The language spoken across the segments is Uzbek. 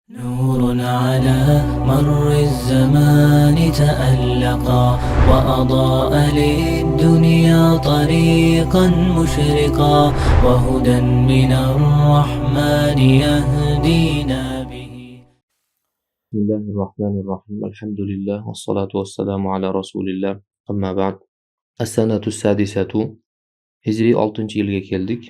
نور على مر الزمان تألقا وأضاء للدنيا طريقا مشرقا وهدى من الرحمن يهدينا به. بسم الله الرحمن الرحيم، الحمد لله والصلاة والسلام على رسول الله، أما بعد. السنة السادسة، hijriy 6-yilga keldik.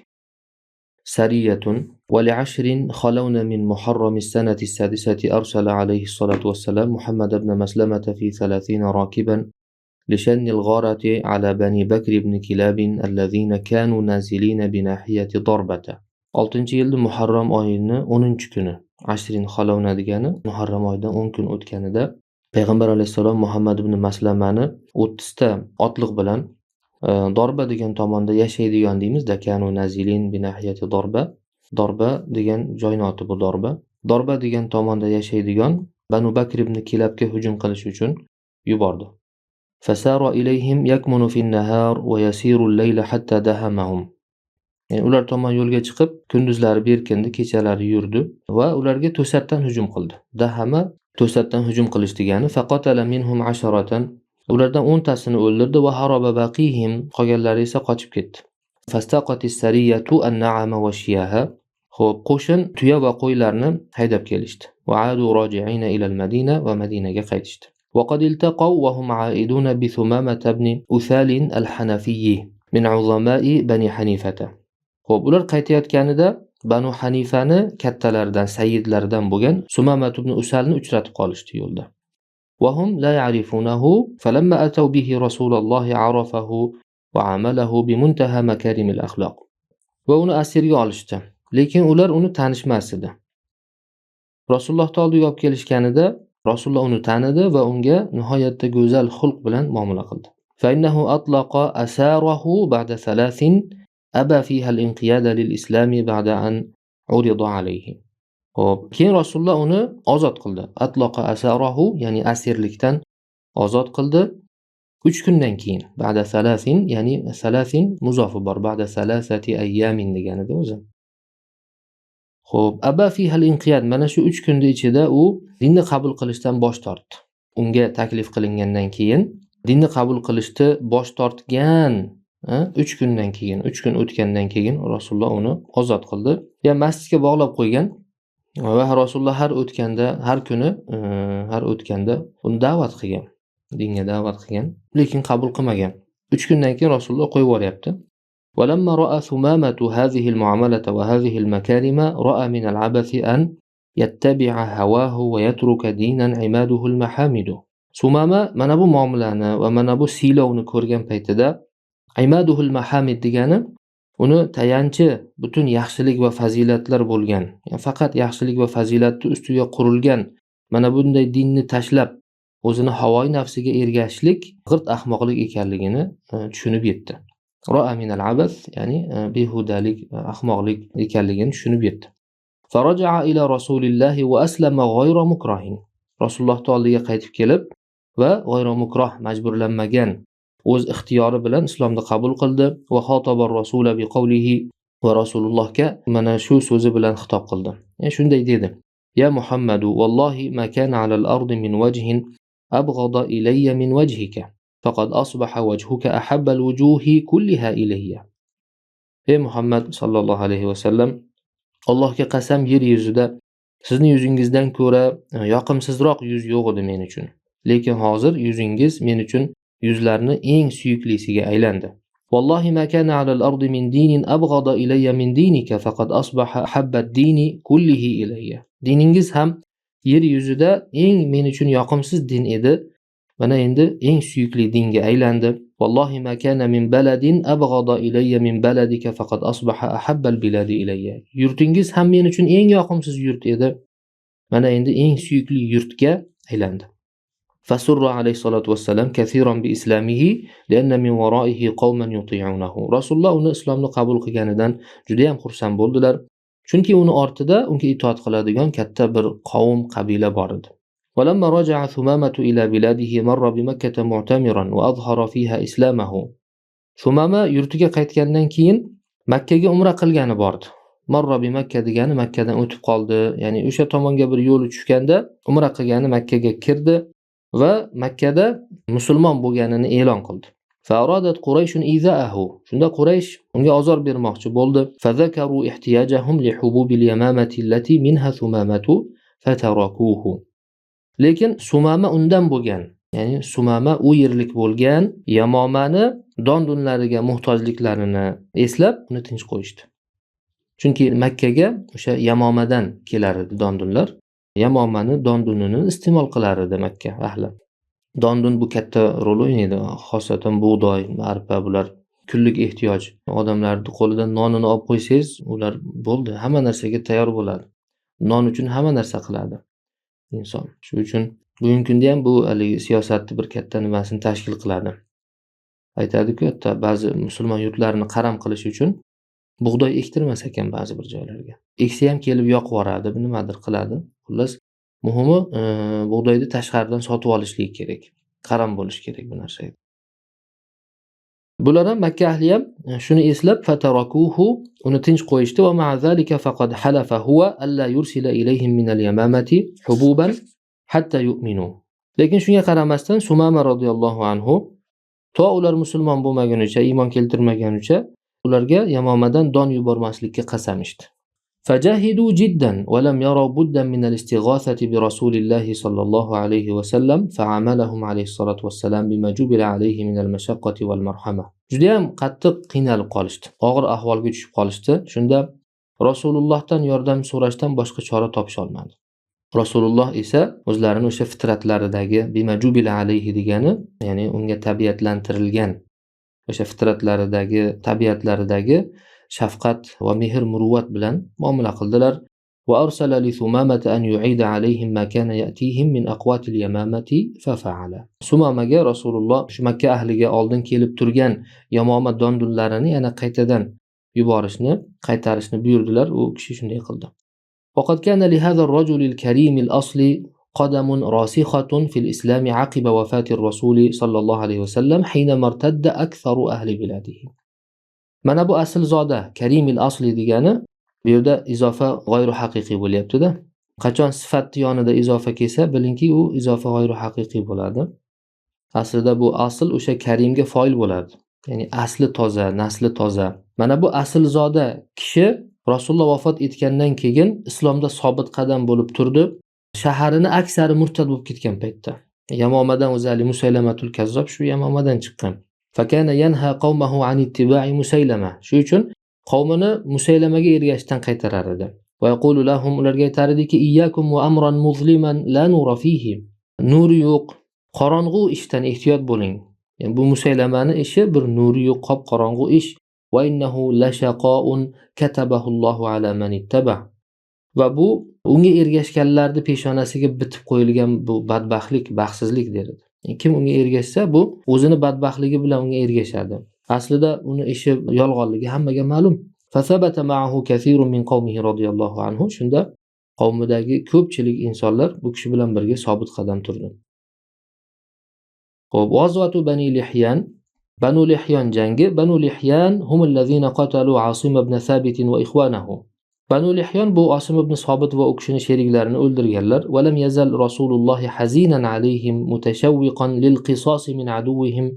سرية ولعشر خلون من محرم السنة السادسة أرسل عليه الصلاة والسلام محمد بن مسلمة في 30 راكبا لشن الغارة على بني بكر بن كلاب الذين كانوا نازلين بناحية ضربة. 6-yilda Muharram oyini 10-kuni, ashrin xalovna degani Muharram oyidan 10 kun o'tganida Payg'ambar alayhissalom Muhammad ibn Maslamani 30 ta otliq bilan Dorba degan tomonda yashaydigan deymiz, dakanu nazilin binahiyati Dorba. Dorba degan joyni oti bu Dorba. Dorba degan tomonda yashaydigan Banu Bakr ibn Kilabga hujum qilish uchun yubordi. Fasara ilayhim yakmunu fin nahar va yasiru al-layla hatta dahamahum. Ya'ni ular tomon yo'lga chiqib, kunduzlari berkindi, kechalari yurdi va ularga to'satdan hujum qildi. Dahama to'satdan hujum qilish degani. Faqatala minhum asharatan. Ulardan 10 tasini o'ldirdi va haraba baqihim, qolganlari esa qochib ketdi. Fastaqatis sariyatu an-na'ama va shiyaha. Xo'p, qo'shin tuya va qo'ylarni haydab kelishdi. Va adu roji'ina ila al-Madina va Madinaga qaytishdi. Va qad iltaqaw wa hum a'iduna bi Thumama ibn Uthal al-Hanafiyyi min 'uzama'i Bani Hanifata. Xo'p, ular qaytayotganida Banu Hanifani kattalaridan, sayyidlaridan bo'lgan Sumama ibn Usalni uchratib qolishdi yo'lda. وهم لا يعرفونه فلما أتوا به رسول الله عرفه وعامله بمنتهى مكارم الأخلاق. Va uni asirga olishdi. Lekin ular uni tanishmas edi. Rasulullohni oldiga olib kelishganida Rasululloh uni tanidi va unga nihoyatda go'zal xulq bilan muomala qildi. فإنه أطلق أساره بعد ثلاث أبى فيها الانقياد للإسلام بعد أن عرض عليه. Xo'p, keyin Rasululloh uni ozod qildi. Atloqa asarahu, ya'ni asirlikdan ozod qildi. 3 kundan keyin, ba'da salasin, ya'ni salasin muzofi bor, ba'da salasati ayyamin deganida o'zi. Xo'p, aba fiha al-inqiyad, mana shu 3 kunning ichida u dinni qabul qilishdan bosh tortdi. Unga taklif qilingandan keyin dinni qabul qilishni bosh tortgan 3 kundan keyin, 3 kun o'tgandan keyin Rasululloh uni ozod qildi. Ya masjidga bog'lab qo'ygan va Rasululloh har o'tganda, har kuni, har o'tganda uni da'vat qilgan. Dinga da'vat qilgan, lekin qabul qilmagan. 3 kundan keyin Rasululloh qo'yib yuboryapti. ولما رأى ثمامة هذه المعاملة وهذه المكارم رأى من العبث أن يتبع هواه ويترك دينا عماده المحامد. Sumama mana bu muomalani va mana bu siylovni ko'rgan paytida, imaduhul mahamid degani uni tayanchi butun yaxshilik va fazilatlar bo'lgan, ya'ni faqat yaxshilik va fazilatni ustiga qurilgan mana bunday dinni tashlab o'zini havoyi nafsiga ergashishlik g'irt ahmoqlik ekanligini tushunib yetdi. Ra'a minal abas, ya'ni behudalik, ahmoqlik ekanligini tushunib yetdi. Faraja'a ila rasulillahi va aslama g'ayra mukrahin. Rasulullohning oldiga qaytib kelib va g'ayra mukroh, majburlanmagan, o'z ixtiyori bilan islomni qabul qildi. Va xotaba rasula bi qawlihi, va Rasulullohga mana shu so'zi bilan xitob qildi. Ya'ni shunday dedi: Ya Muhammadu, vallohi ma kana ala al-ardi min wajhin abghada ilayya min wajhika. Faqad asbaha wajhuka ahabba al-wujuhi kulliha ilayya. Ey Muhammad sallallohu alayhi va sallam, Allohga qasam, yer yuzida sizni yuzingizdan ko'ra yoqimsizroq yuz yo'q edi men uchun. Lekin hozir yuzingiz men uchun yuzlarni eng suyuklisiga aylandi. Vallohi ma kana ala al-ardi min dinin abghada ilayya min dinika faqad asbaha ahabba ad-dini kullihi ilayya. Diningiz ham yer yuzida eng men uchun yoqimsiz din edi. Mana endi eng suyukli dinga aylandi. Vallohi ma kana min baladin abghada ilayya min baladika faqad asbaha ahabba al-biladi ilayya. Yurtingiz ham men uchun eng yoqimsiz yurt edi. Mana endi eng suyukli yurtga aylandi. فسر عليه الصلاة والسلام كثيرا بإسلامه لأن من ورائه قوما يطيعونه. Rasululloh uni islomni qabul qilganidan juda ham xursand bo'ldilar. Chunki uni ortida unga itoat qiladigan katta bir qavm, qabila bor edi. ولما رجع ثمامة إلى بلاده مر بمكة معتمرا وأظهر فيها إسلامه. Sumama yurtiga qaytgandan keyin Makkaga umra qilgani bordi. Marra bi Makka degani Makkadan o'tib qoldi. Ya'ni o'sha tomonga bir yo'li tushganda umra qilgani Makkaga kirdi va Makkada musulmon bo'lganini e'lon qildi. فأرادت قريش إيذاءه. Shunda Quraysh unga ozor bermoqchi bo'ldi. فذكروا احتياجهم لحبوب اليمامة التي منها ثمامة فتركوه. Lekin Sumama undan bo'lgan, ya'ni Sumama u yerlik bo'lgan Yamomani dondunlariga muhtojliklarini eslab uni tinch qo'yishdi. Chunki Makkaga o'sha Yamomadan kelar edi dondunlar. Yamomani dondunini iste'mol qilar edi Makka ahli. Dondun bu katta rol o'ynaydi, xosatan bug'doy, arpa, bular kunlik ehtiyoj. Odamlarning qo'lidan nonini olib qo'ysangiz, ular bo'ldi, hamma narsaga tayyor bo'ladi. Non uchun hamma narsa qiladi inson. Shu uchun bugungi kunda ham bu haligi siyosatni bir katta nimasini tashkil qiladi. Aytadi-ku, hatto ba'zi musulmon yurtlarini qaram qilish uchun bug'doy ektirmas ekan ba'zi bir joylarga. Eksa ham kelib yoqib yuboradi, nimadir qiladi. Xullas, muhimi bug'doyni tashqaridan sotib olishlik kerak. Qaram bo'lish kerak bu narsaga. Bular ham Makka ahli ham shuni eslab fatarakuhu, uni tinch qo'yishdi va ma'azalika faqad halafa huwa alla yursila ilayhim min al-yamamati hububan hatta yu'minu. Lekin shunga qaramasdan Sumama radhiyallohu anhu to ular musulmon bo'lmagunicha, iymon keltirmagunicha ularga Yamomadan don yubormaslikka qasam ichdi. فجاهدوا جدا ولم يروا بدا من الاستغاثة برسول الله صلى الله عليه وسلم فعاملهم عليه الصلاة والسلام بما جبل عليه من المشقة والمرحمة. Juda ham qattiq qiynalib qolishdi, og'ir ahvolga tushib qolishdi. Shunda Rasulullohdan yordam so'rashdan boshqa chora topisha olmadi. Rasululloh esa o'zlarini o'sha fitratlaridagi bima jubila alayhi degani, ya'ni unga tabiatlantirilgan o'sha fitratlaridagi, tabiatlaridagi shafqat va mehr muruvvat bilan muomala qildilar. Va arsala li Sumamata an yu'ida alayhim ma kana ya'tihim min aqwatil yamamati fa fa'ala. Sumamaga Rasululloh shu Makka ahliga oldin kelib turgan Yamoma dondunlarini yana qaytadan yuborishni, qaytarishni buyurdilar. U kishi shunday qildi. وقد كان لهذا الرجل الكريم الأصل قدم راسخة في الإسلام عقب وفاة الرسول صلى الله عليه وسلم حينما ارتد أكثر أهل بلاده. Mana bu aslzoda Karimil asli degani bu yerda izofa g'oyru haqiqiy bo'lyapti-da. Qachon sifatni yonida izofa kelsa, bilingki u izofa g'oyru haqiqiy bo'ladi. Aslida bu asl o'sha Karimga foil bo'ladi. Ya'ni asli toza, nasli toza. Mana bu aslzoda kishi Rasululloh vafot etgandan keyin islomda sobit qadam bo'lib turdi. Shaharini aksari murtad bo'lib ketgan paytda. Yamomadan o'zi Ali Musaylamatul Kazzob shu Yamomadan chiqqan. Fakana yanha qawmahu an ittiba'i Musaylama. Shu uchun qavmini Musaylamaga ergashishdan qaytarar edi. Va yaqulu lahum, ularga aytar ediki, iyyakum va amran muzliman la nura fihi. Nuri yo'q, qorong'u ishdan ehtiyot bo'ling. Yani bu Musaylamani ishi bir nuri yo'q, qop-qorong'u ish. Va innahu lashaqa'un katabahu Allohu ala man ittaba. Va bu unga ergashganlarning peshonasiga bitib qo'yilgan bu badbaxtlik, baxtsizlik derdi. Kim unga ergashsa, bu o'zini badbaxtligi bilan unga ergashadi. Aslida uni ishi yolg'onligi hammaga ma'lum. Fasabata ma'ahu kathirun min qawmihi radhiyallohu anhu. Shunda qavmidagi ko'pchilik insonlar bu kishi bilan birga sobit qadam turdi. Xo'p, g'azvatu Bani Lihyan, Banu Lihyan jangi. Banu Lihyan humul lazina qatalu Asim ibn Sabit va ikhwanahu. Banu Lihyan bu Asim ibn Sobit va u kishining sheriklarini o'ldirganlar. Va lam yazal Rasululloh hazinan alayhim mutashawwiqan lil qisas min aduwwihim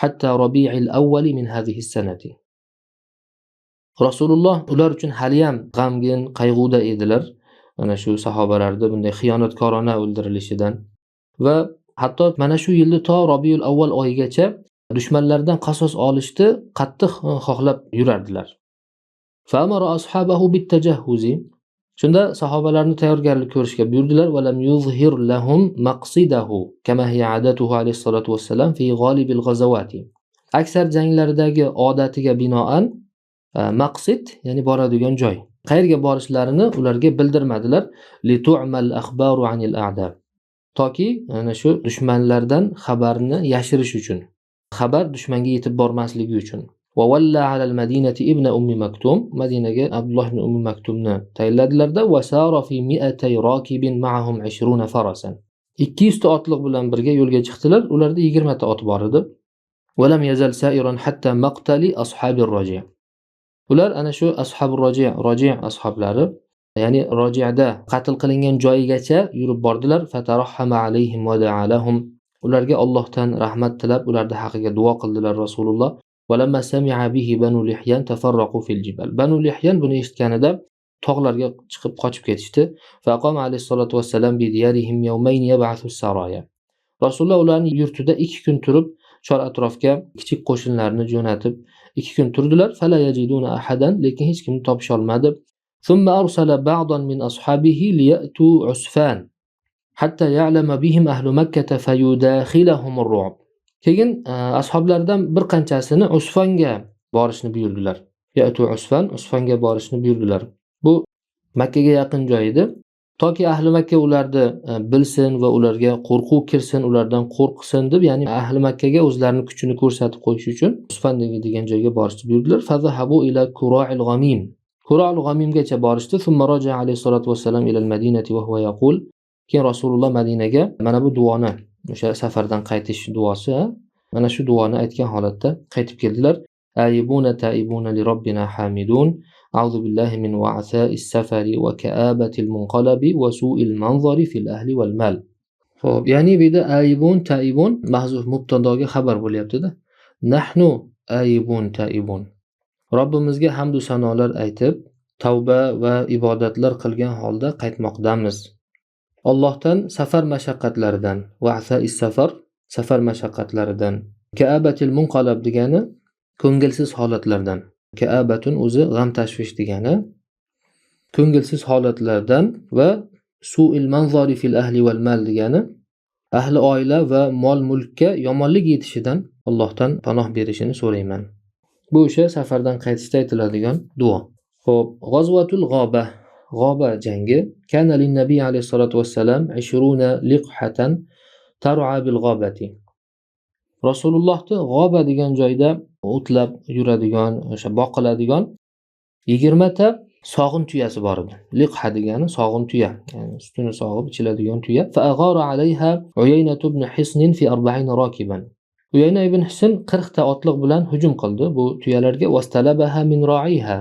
hatta Rabi'il awwal min hadhihi as-sanati. Rasululloh ular uchun hali ham g'amgin, qayg'uda edilar. Mana shu sahobalarni bunday xiyonatkorona o'ldirilishidan va hatto mana shu yilda to Rabiul Avval oyigacha dushmanlardan qasos olishni qattiq xohlab yurardilar. Fa amara ashabahu bit-tajahhuzi. Shunda sahobalarni tayyorgarlik ko'rishga buyurdilar. Va lam yuzhir lahum maqsidahu kama hiya adatuhu alayhi salatu wassalam fi g'olibil g'azawati. Aksar janglardagi odatiga binoan maqsid, ya'ni boradigan joy, qayerga borishlarini ularga bildirmadilar. Li tu'mal akhbaru anil a'da. Toki ana shu dushmanlardan xabarni yashirish uchun, xabar dushmanga yetib bormasligi uchun. Va walla ala al-madinati ibn Ummi Maktum, Madinaga Abdulloh ibn Ummi Maktumni tayinladilarda va sara fi mi'atay rakibin ma'ahum 20 farasan. 200 ta otliq bilan birga yo'lga chiqdilar. Ularda 20 ta ot bor edi. Va lam yazal sa'iran hatta maqtali ashabir raji. Ular ana shu ashabur roji', roji' ashablari, ya'ni roji'da qatl qilingan joyigacha yurib bordilar. Fatarahhama alayhim va da'a lahum. Ularga Allohdan rahmat tilab, ularning haqiga duo qildilar Rasululloh. Walamma sami'a bihi Banu Lihyan tafarraqu fil jibal. Banu Lihyan buni eshitganida tog'larga chiqib qochib ketishdi. Faqama alayhisolatu vassalam bi diyarihim yawmayn yab'athu as-saraya. Rasululloh ularning yurtida 2 kun turib, chor atrofga kichik qo'shinlarni jo'natib 2 kun turdilar. Fala yajiduna ahadan, lekin hech kimni topisha olmadi. Thumma arsala ba'dan min ashabihi liyatu Usfan hatta ya'lama bihim ahlu Makkah fayudakhilahum ar-ru'b. Keyin ashablaridan bir qanchasini Usfanga borishni buyurdilar. Ya'tu Usfan, Usfanga borishni buyurdilar. Bu Makka ga yaqin joy edi. Toki ahli Makka ularni bilsin va ularga qo'rquv kirsin, ulardan qo'rqsin deb, ya'ni ahli Makkaga o'zlarining kuchini ko'rsatib qo'yish uchun Usfan degan joyga borishni buyurdilar. Fazahabu ila Kura'il Ghamim. Kura'il Ghamimgacha borishdi. Thumma raja'a alayhisolatu vassalam ila al-Madinati wa huwa yaqul. Keyin Rasululloh Madinaga mana bu duoni, o'sha safardan qaytish duosi, mana shu duoni aytgan holatda qaytib keldilar. Ayibuna taibuna li robbina hamidun. A'udhu billahi min wa'tha'is safari wa ka'abatil munqalabi wa su'il manzari fil ahli wal mal. Xo'p, ya'ni bu yerda ayibun taibun mahzuf mubtadoga xabar bo'lyapti-da. Nahnu ayibun taibun. Robbimizga hamd va sanolar aytib, tavba va ibodatlar qilgan holda qaytmoqdamiz. Allohdan safar mashaqqatlaridan, wa'tha'is safar, safar mashaqqatlaridan, ka'abatil munqalab degani ko'ngilsiz holatlardan. Ka'abatun o'zi g'am tashvish degani, ko'ngilsiz holatlardan va su'il manzari fil ahli wal mal degani ahli oila va mol mulkka yomonlik yetishidan Allohdan panoh berishini so'rayman. Bu o'sha safardan qaytishda aytiladigan duo. Xo'p, G'azvatul G'oba, G'oba jangi. Kana lin-nabiy alayhisolatu vassalam 20 liqhatan tar'a bil g'obati. Rasulullohni G'oba degan joyda o'tlab yuradigan, o'sha boqiladigan 20 ta sog'in tuyasi bor edi. Liqha degani sog'in tuya, ya'ni sutini sog'ib ichiladigan tuya. Fa aghara alayha Uyayna ibn Hisn fi 40 rakiban. Uyayna ibn Hisn 40 ta otliq bilan hujum qildi bu tuyalarga. Wastalabaha min ra'iha,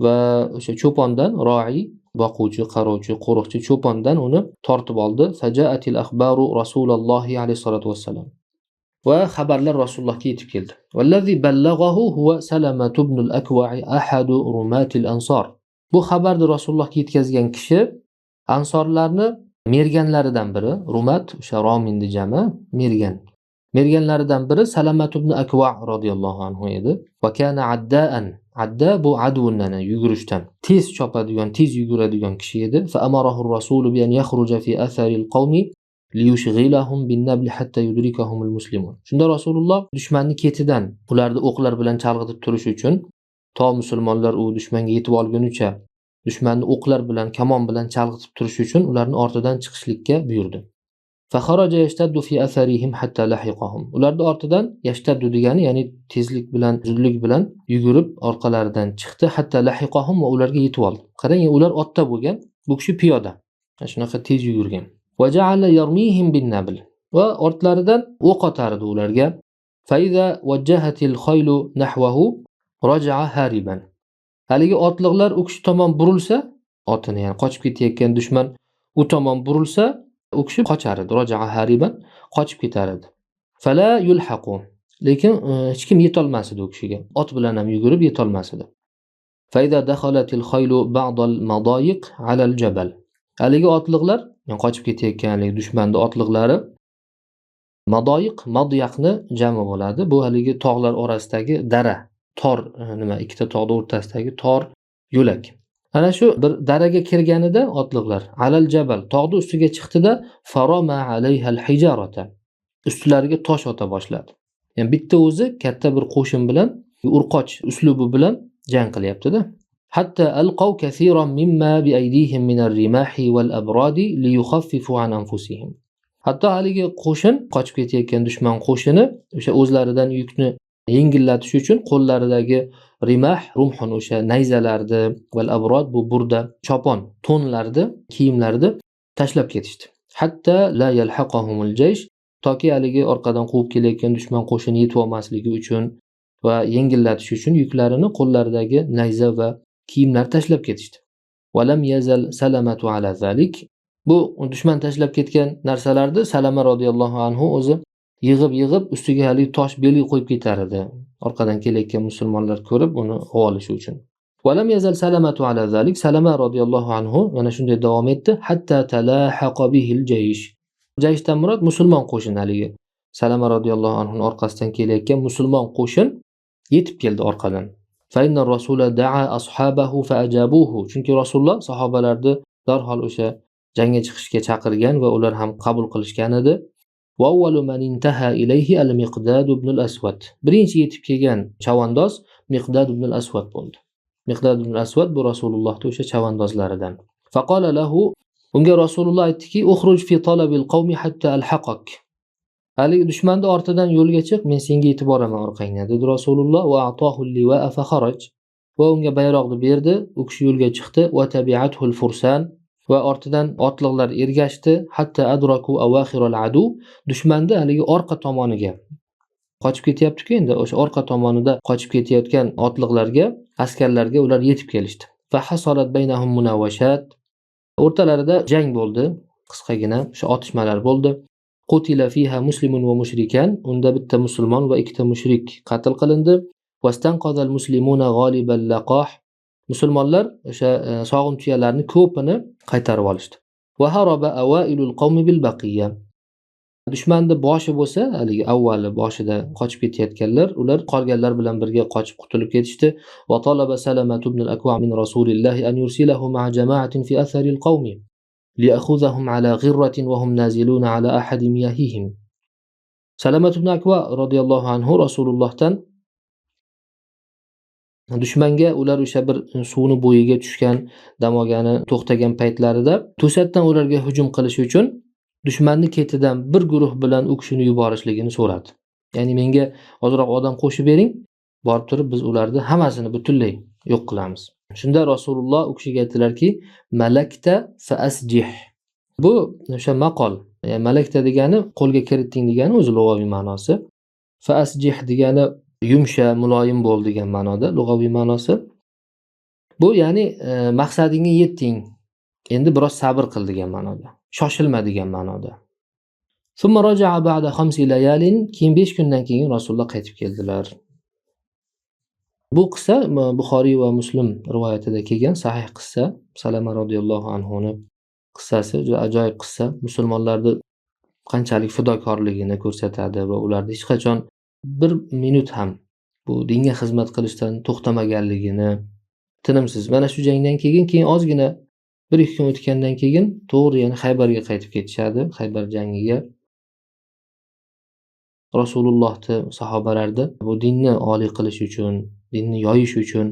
va o'sha cho'pondan, ro'i boquvchi, qarovchi, qo'riqchi cho'pondan uni tortib oldi. Faja'atil akhbaru Rasulullohi alayhisolatu vassalam. Va xabarlar Rasulullohga yetib keldi. Vallazi ballaghahu huwa Salama ibn al-Akwa' ahadu rumatil ansor. Bu xabarni Rasulullohga yetkazgan kishi ansorlarni merganlaridan biri, rumat o'sha rominni jami, mergan. Merganlaridan biri Salama ibn Akwa' radhiyallohu anhu edi. Va kana addaan, adda bu advundan, yugurishdan, tez chopadigan, tez yuguradigan kishi edi. Fa amarahu ar-rasul bi an yakhruja fi athari al-qawmi liyushghilahum bin-nabl hatta yudrikahum al-muslimun. Shunda Rasululloh dushmanni ketidan ularni o'qlar bilan chalg'itib turish uchun to musulmonlar u dushmanga yetib olgunicha dushmanni o'qlar bilan, kamon bilan chalg'itib turish uchun ularni ortidan chiqishlikka buyurdi. Fa kharaja yashtaddu fi atharihim hatta lahiqahum. Ularni ortidan yashtaddu degani, ya'ni tezlik bilan, zudlik bilan yugurib orqalaridan chiqdi, hatta lahiqahum, va ularga yetib oldi. Qarang, ular otda bo'lgan, bu kishi piyoda. Shunaqa tez yugurgan. Va ja'ala yarmihim bin-nabl. Va ortlaridan o'q otardi ularga. Fa iza wajjahatil khaylu nahwahu raja'a hariban. Haligi otliqlar u kishi tomon burilsa, otini, ya'ni qochib ketayotgan dushman u tomon burilsa, u kishi qochar edi. Raja'a hariban, qochib ketar edi. Fala yulhaqu. Lekin hech kim yetolmas edi u kishiga. Ot bilan ham yugurib yetolmas edi. Fa iza dakhalatil khaylu ba'dal madayiq 'ala al-jabal. Haligi otliqlar, ya'ni qochib ketayotgan haligi dushmanning otliqlari madoyiq, madyaqni jami bo'ladi. Bu haligi tog'lar orasidagi dara, tor, nima, ikkita tog'ning o'rtasidagi tor yo'lak. Ana shu bir daraga kirganida otliqlar alal jabal, tog'ning ustiga chiqdida farama alayhal hijarata, ustilariga tosh ota boshladi. Ya'ni bitta o'zi katta bir qo'shin bilan urqoch uslubi bilan jang qilyapti-da. Hatta alqaw kaseeran mimma bi aydihim min ar-rimahi wal abradi liyukhaffifu an anfusihim. Hatto haligi qo'shin, qochib ketayotgan dushman qo'shini o'sha o'zlaridan yukni yengillatish uchun qo'llaridagi rimah, rumhun o'sha nayzalarni, val abrod bu burda, chopon, to'nlarni, kiyimlarni tashlab ketishdi. Hatta la yalhaqahumul jaysh, toki haligi orqadan quvib kelayotgan dushman qo'shini yetib olmasligi uchun Va yengillatish uchun yuklarini qo'llaridagi nayza va kiyimlar tashlab ketishdi. Va lam yazal Salamatu ala zalik. Bu dushman tashlab ketgan narsalarni Salama radhiyallohu anhu o'zi yig'ib-yig'ib ustiga haligi tosh belgi qo'yib ketar edi. Orqadan kelayotgan musulmonlar ko'rib uni olishi uchun. Va lam yazal Salamatu ala zalik. Salama radhiyallohu anhu mana shunday davom etdi hatta talahaqa bihil jaysh. Jayshdan murod musulmon qo'shin, haligi Salama radhiyallohu anhu orqasidan kelayotgan musulmon qo'shin yetib keldi orqadan. Fa inna rasula da'a ashabahu fa ajabuhu. Chunki Rasululloh sahobalarni darhol o'sha jangga chiqishga chaqirgan va ular ham qabul qilishgan edi. Va awwalu man intaha ilayhi al-Miqdad ibn al-Aswad. Birinchi yetib kelgan chavandoz Miqdad ibn al-Aswad bo'ldi. Miqdad ibn al-Aswad bu Rasulullohning o'sha chavandozlaridan. Faqala lahu, unga Rasululloh aytdiki: "Ukhruj fi talabil qawmi hatta alhaqak." Haligi dushmanni ortidan yo'lga chiq, men senga yetib boraman orqangdan, dedi Rasululloh. Va a'tohu al-liwa'a fa kharaj. Va unga bayroqni berdi, u kishi yo'lga chiqdi. Va tabi'athu al-fursan. Va ortidan otliqlar ergashdi. Hatta adraku awakhir al-adu. Dushmanni haligi orqa tomoniga qochib ketyapti-ku, endi o'sha orqa tomonida qochib ketayotgan otliqlarga, askarlarga ular yetib kelishdi. Fa hasalat baynahum munawashat. O'rtalarida jang bo'ldi, qisqagina o'sha otishmalar bo'ldi. Qutila fiha muslimun va mushrikan. Unda bitta musulmon va ikkita mushrik qatl qilindi. Vastanqadal muslimuna g'olibal laqah. Musulmonlar o'sha sog'in tuyalarni ko'pini qaytarib olishdi. Va haraba awailul qawmi bil baqiya. Dushmanni boshi bo'lsa, haligi avvali boshida qochib ketayotganlar, ular qolganlar bilan birga qochib qutulib ketishdi. Va talaba Salamatu ibn al-Akwa min Rasulillahi an yursilahu ma'a jama'atin fi athari al-qawmi liya'khudhahum ala ghirratin wa hum naziluna ala ahadi miyahihim. Salamatu ibn Akwa radhiyallohu anhu Rasulullohdan dushmanga ular o'sha bir suvni bo'yiga tushgan, dam olgani to'xtagan paytlarida to'satdan ularga hujum qilish uchun dushmanni ketidan bir guruh bilan u kishini yuborishligini so'radi. Ya'ni menga ozroq odam qo'shib bering, borib turib biz ularni hammasini butunlay yo'q qilamiz. Shunda Rasululloh u kishiga aytdilarki: "Malakta fa asjih." Bu o'sha maqol. Ya'ni malakta degani qo'lga kiritding degani, o'zi lug'aviy ma'nosi. Fa asjih degani yumsha, muloyim bo'l degan ma'noda lug'aviy ma'nosi. Bu ya'ni maqsadingga yetding, endi biroz sabr qil degan ma'noda. Shoshilma degan ma'noda. Summa raja'a ba'da khamsi layalin. Keyin 5 kundan keyin Rasululloh qaytib keldilar. Bu qissa Buxoriy va Muslim rivoyatida kelgan sahih qissa. Salama radhiyallohu anhu ni qissasi juda ajoyib qissa. Musulmonlarni qanchalik fidokorligini ko'rsatadi va ularni hech qachon bir minut ham bu dinga xizmat qilishdan to'xtamaganligini tinimsiz. Mana shu jangdan keyin ozgina 1-2 kun o'tgandan keyin to'g'ri yana Xaybarga qaytib ketishadi, Xaybar jangiga. Rasulullohni sahobalarni bu dinni oliy qilish uchun, dinni yoyish uchun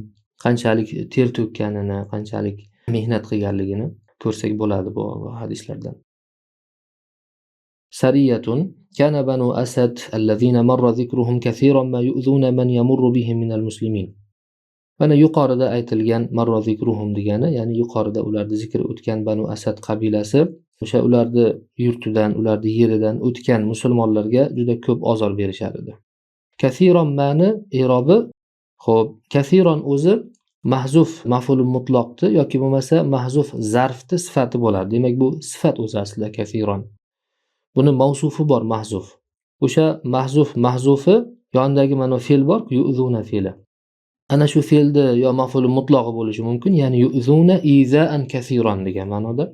qanchalik ter to'kkanini, qanchalik mehnat qilganligini ko'rsak bo'ladi bu hadislardan. Sariyatun kana banu Asad allazina marra zikruhum kaseeran ma yu'zuna man yamurru bihim minal muslimin. Mana yuqorida aytilgan marra zikruhum degani, ya'ni yuqorida ularni zikr o'tgan Banu Asad qabilasi o'sha ularni yurtidan, ularni yeridan o'tgan musulmonlarga juda ko'p ozor berishar edi. Kaseeran ma'ni i'robi, xo'p, kaseeran o'zi mahzuf maf'ul mutloqni yoki bo'lmasa mahzuf zarfni sifati bo'ladi. Demak, bu sifat o'zi aslida kaseeran. Buni mavsufi bor mahzuf. O'sha mahzuf mahzufi yonidagi mana fe'l bor, yu'zuna fe'li. Ana shu fe'lni yo maf'ul mutlog'i bo'lishi mumkin, ya'ni yu'zuna izaan kaseeran degan ma'noda.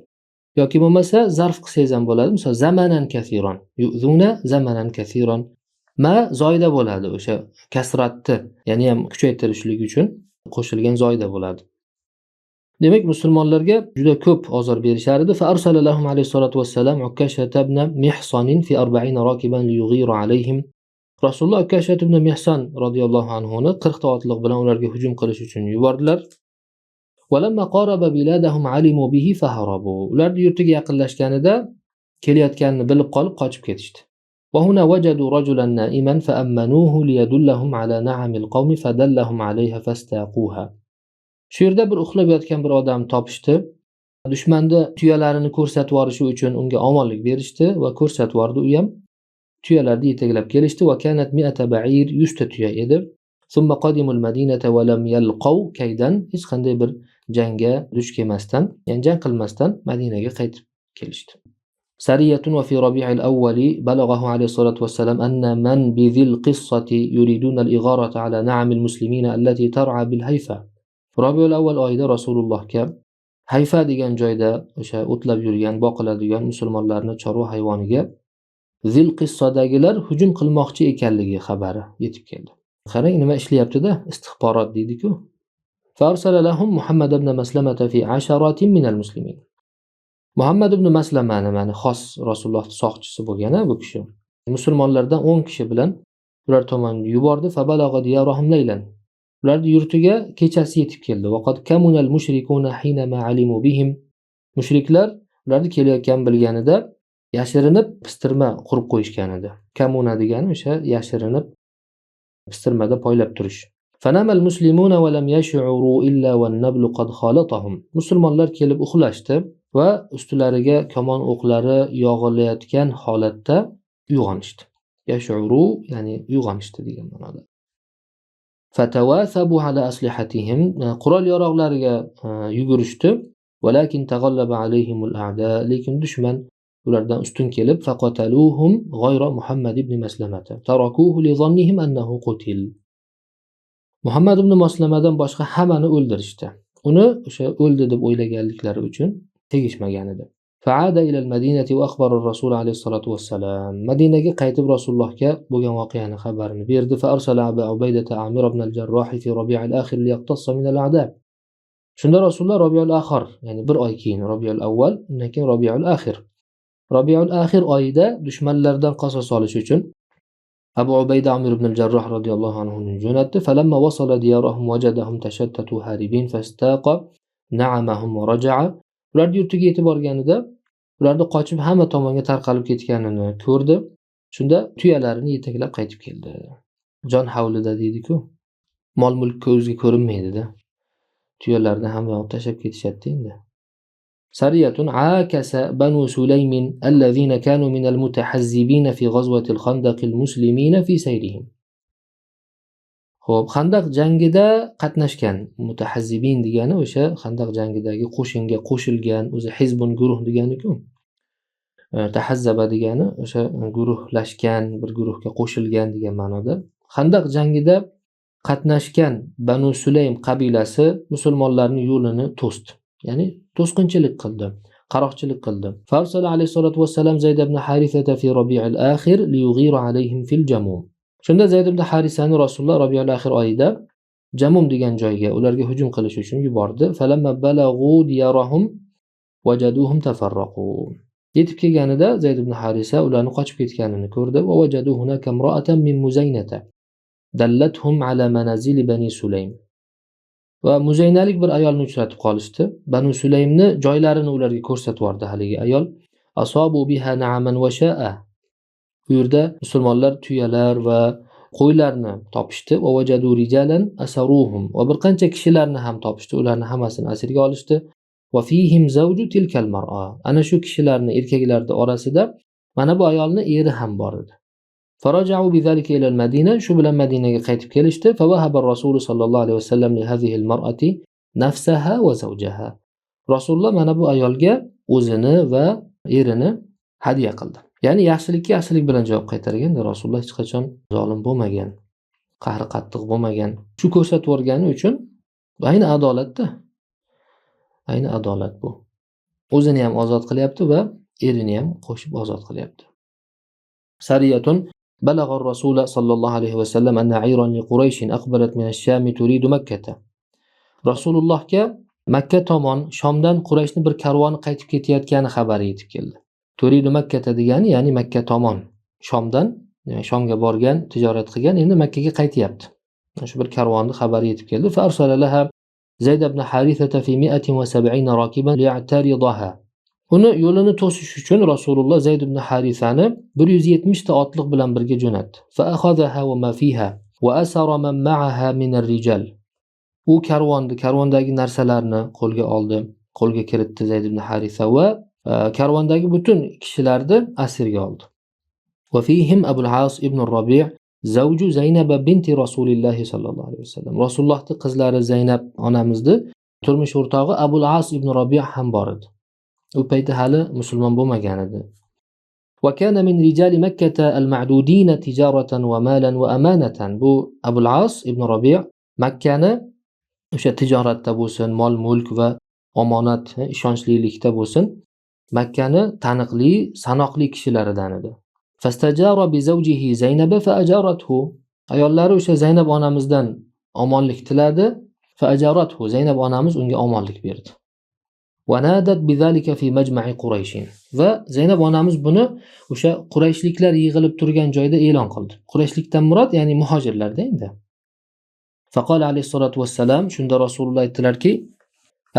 Yoki bo'lmasa zarf qilsangiz ham bo'ladi. Misol zamanan kaseeran, yu'zuna zamanan kaseeran. Ma zoida bo'ladi, o'sha kasratni, ya'ni ham kuchaytirishlik uchun qo'shilgan zoida bo'ladi. Demak, musulmonlarga juda ko'p ozor berishar edi. Fa arsala lahum alayhisolatu vassalam Ukkasha ibn Mihson fi 40 rakiban liyughiru alayhim. Rasululloh Ukkasha ibn Mihson radhiyallohu anhu ni 40 ta otliq bilan ularga hujum qilish uchun yubordilar. Walamma qaraba biladahum alimu bihi faharabu. Ular yurtiga yaqinlashganida kelayotganini bilib qolib qochib ketishdi. Va huna wajadu rajulan na'iman fa ammanuhu liyadullahum ala na'amil qawmi fadallahum alayha fastaquha. Shu yerda bir uxlab yotgan bir odam topishdi. Dushmanni tuyalarini ko'rsatib yuborishi uchun unga omonlik berishdi va ko'rsatib yubordi u ham. Tuyalarni yetaklab kelishdi. Va kanat mi'ata ba'ir, 100 ta tuya edi. ثم قدموا المدينة ولم يلقوا كيدا, hech qanday bir jangga duch kelmasdan, ya'ni jang qilmasdan Madinaga qaytib kelishdi. سرية وفي ربيع الأول بلغه عليه الصلاة والسلام أن من بذي القصة يريدون الإغارة على نعم المسلمين التي ترعى بالهيفا. Robiul avval oyida Rasulullohga Hayfa degan joyda o'sha o'tlab yurgan, boqiladigan musulmonlarni chorva hayvoniga Zil Qissadagilar hujum qilmoqchi ekanligi xabari yetib keldi. Qarang, nima ishlayapti-da, istixborot deydi-ku. فأرسل لهم محمد بن مسلمة في عشرة من المسلمين. Muhammad ibn Maslamani, mana, xos Rasululloh soqchisi bo'lgan bu kishi. Musulmonlardan 10 kishi bilan ular tomonga yubordi. فبلغ ديارهم ليلا. Ularni yurtiga kechasi yetib keldi. وقد كمن المشركون حينما علموا بهم. Mushriklar ularni kelayotganini bilganida yashirinib pistirma qurib qo'yishgan edi. كمن degani o'sha yashirinib pistirmada poylab turish. فنام المسلمون ولم يشعروا إلا والنبل قد خالطهم. Musulmonlar kelib uxlashdi va ustilariga kamon o'qlari yog'ilayotgan holatda uyg'onishdi. يشعروا, ya'ni uyg'onishdi degan ma'noda. فتواثبوا على أسلحتهم, qurol yarog'lariga yugurishdi. ولكن تغلب عليهم الأعداء, lekin dushman ulardan ustun kelib, فقتلوهم غير محمد بن مسلمة تركوه لظنهم أنه قتل. Muhammad ibn Maslamadan boshqa hammani o'ldirishdi. Uni o'sha o'ldi deb o'ylaganliklari uchun tegishmagan edi. فعاد إلى المدينة وأخبر الرسول عليه الصلاة والسلام. Madinaga qaytib Rasulullohga bo'lgan voqeani xabarini berdi. فأرسل أبا عبيدة عامر بن الجراح في ربيع الآخر ليقتص من الأعداء. Shunda Rasululloh Robiul Axir, ya'ni bir oy keyin Robiul Avval, undan keyin Robiul Axir. Robiul Axir oyida dushmanlardan qasos olish uchun Abu Ubayda Amir ibn al-Jarroh radhiyallohu anhuni jo'natdi. فلما وصل ديارهم وجدهم تشتتوا هاربين فاستاق نعمهم ورجع. Ularni yurtiga yetib borganida ularni qochib hamma tomonga tarqalib ketganini ko'rdi. Shunda tuyalarini yetaklab qaytib keldi. Jon hovlida deydi-ku. Mol mulk ko'zga ko'rinmaydi-da. Tuyalarni hamma yoq tashlab ketishadi endi. سرية عاكس بنو سليم الذين كانوا من المتحزبين في غزوة الخندق المسلمين في سيرهم. Xo'p, Xandaq jangida qatnashgan متحزبين degani o'sha Xandaq jangidagi qo'shinga qo'shilgan, o'zi حزب guruh degani-ku. تحزب degani o'sha guruhlashgan, bir guruhga qo'shilgan degan ma'noda. Xandaq jangida qatnashgan Banu Sulaym qabilasi musulmonlarning yo'lini to'sdi. Ya'ni to'sqinchilik qildi, qaroqchilik qildi. فأرسل عليه الصلاة والسلام زيد بن حارثة في ربيع الآخر ليغير عليهم في الجموم. Shunda Zayd ibn Harisani Rasululloh Robiul Axir oyida Jamum degan joyga ularga hujum qilish uchun yubordi. فلما بلغوا ديارهم وجدوهم تفرقوا. Yetib kelganida Zayd ibn Harisa ularni qochib ketganini ko'rdi va وجدوا هناك امرأة من مزينة دلتهم على منازل بني سليم. Va muzaynalik bir ayolni uchratib qolishdi. Banu Sulaymni joylarini ularga ko'rsatib yubordi haligi ayol. أصابوا بها نعما وشاء. Bu yerda musulmonlar tuyalar va qo'ylarni topishdi. ووجدوا رجالا أسروهم. Va bir qancha kishilarni ham topishdi. Ularni hammasini asirga olishdi. وفيهم زوج تلك المرأة. Ana shu kishilarni, erkaklarning orasida mana bu ayolni eri ham bor edi. فرجعوا بذلك إلى المدينة. Shu bilan Madinaga qaytib kelishdi. فوهب الرسول صلى الله عليه وسلم لهذه المرأة نفسها وزوجها. Rasululloh mana bu ayolga o'zini va erini hadya qildi. Ya'ni yaxshilikka yaxshilik bilan javob qaytarganda Rasululloh hech qachon zolim bo'lmagan, qahri qattiq bo'lmagan. Shu ko'rsatib yuborgani uchun ayni adolatda. Ayni adolat bu. O'zini ham ozod qilyapti va erini ham qo'shib ozod qilyapti. سرية بلغ الرسول صلى الله عليه وسلم أن عيرا لقريش أقبلت من الشام تريد مكة. Rasulullohga Makka tomon Shomdan Qurayshni bir karvoni qaytib ketayotgani xabari yetib keldi. تريد مكة degani, ya'ni Makka tomon. Shomdan, ya'ni Shomga borgan, tijorat qilgan, endi Makkaga qaytyapti. Shu bir karvonni xabari yetib keldi. فأرسل لها زيد بن حارثة في 170 راكبا ليعترضها. Uni yo'lini to'sish uchun Rasululloh Zayd ibn Harisani 170 ta otliq bilan birga jo'natdi. فأخذها وما فيها وأسر من معها من الرجال. U karvonni, karvondagi narsalarni qo'lga oldi, qo'lga kiritdi Zayd ibn Harisa va karvondagi butun kishilarni asirga oldi. وفيهم أبو العاص ابن الربيع. Zavju Zaynaba binti Rasulilloh sallallohu alayhi vasallam. Rasulullohning qizlari Zaynab onamizni turmush o'rtog'i Abul As ibn Robiya ham bor edi. U payti hali musulmon bo'lmagan edi. Va kana min rijali Makkata al-ma'dudin tijaratan va malan va amanatan. Bu Abul As ibn Robiya Makkani o'sha tijoratda bo'lsin, mol-mulk va omonat, ishonchlilikda bo'lsin, Makkani taniqli, sanoqli kishilaridan edi. Fastajara bi zawjihi Zaynab fa ajarathu. Ayollari o'sha Zaynab onamizdan omonlik tiladi. Fa ajarathu. Zaynab onamiz unga omonlik berdi. Va nadat bizalika fi majma'i Quraysh. Va Zaynab onamiz buni o'sha Qurayshliklar yig'ilib turgan joyda e'lon qildi. Qurayshlikdan murod ya'ni muhojirlarda endi. Faqala alayhissalatu vassalam, shunda Rasululloh aytdilarki: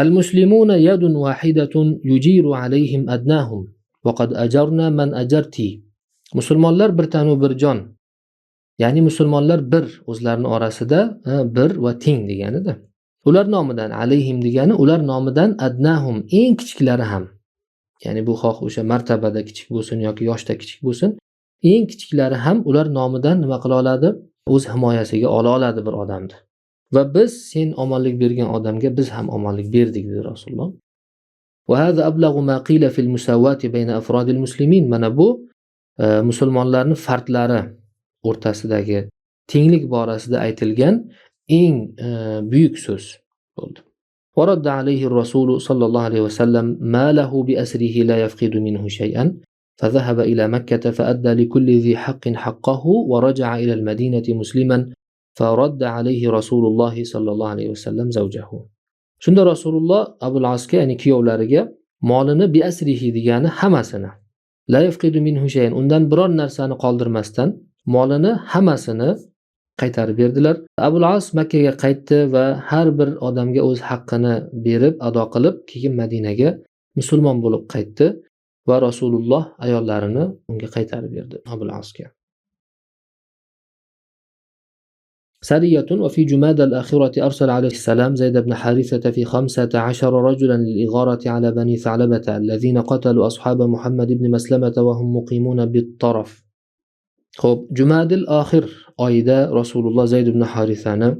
Al-muslimuna yadun wahidatun yujiru alayhim adnahum va qad ajarna man ajarti. Musulmonlar bir tanu bir jon. Ya'ni musulmonlar bir, o'zlarini orasida bir va teng deganida. Ular nomidan alayhim degani ular nomidan adnahum eng kichiklari ham. Ya'ni bu xoh o'sha martabada kichik bo'lsin yoki yoshda kichik bo'lsin, eng kichiklari ham ular nomidan nima qila oladi? O'z himoyasiga ola oladi bir odamni. Va biz sen omonlik bergan odamga biz ham omonlik berdik, dedi Rasululloh. Va hada ablag'u ma qila fil musawati bayna afrodil muslimin. Mana bu musulmonlarning fardlari o'rtasidagi tenglik borasida aytilgan eng buyuk so'z bo'ldi. ورد عليه الرسول صلى الله عليه وسلم ماله بأسره لا يفقد منه شيئا فذهب إلى مكة فأدى لكل ذي حق حقه ورجع إلى المدينة مسلما فرد عليه رسول الله صلى الله عليه وسلم زوجه. Shunda Rasululloh Abul Asga, ya'ni kuyovlariga molini bi asrihi degani hammasini, la yafqidu minhu shay'an, undan biror narsani qoldirmasdan molini hammasini qaytarib berdilar. Abul As Makkaga qaytdi va har bir odamga o'z haqqini berib, ado qilib, keyin Madinaga musulmon bo'lib qaytdi va Rasululloh ayollarini unga qaytarib berdi, Abul Asga. سرية وفي جمادى الآخرة أرسل عليه السلام زيد بن حارثة في 15 رجلا للإغارة على بني ثعلبة الذين قتلوا أصحاب محمد بن مسلمة وهم مقيمون بالطرف. Xo'p, Jumadil Oxir oyida Rasululloh Zayd ibn Harisani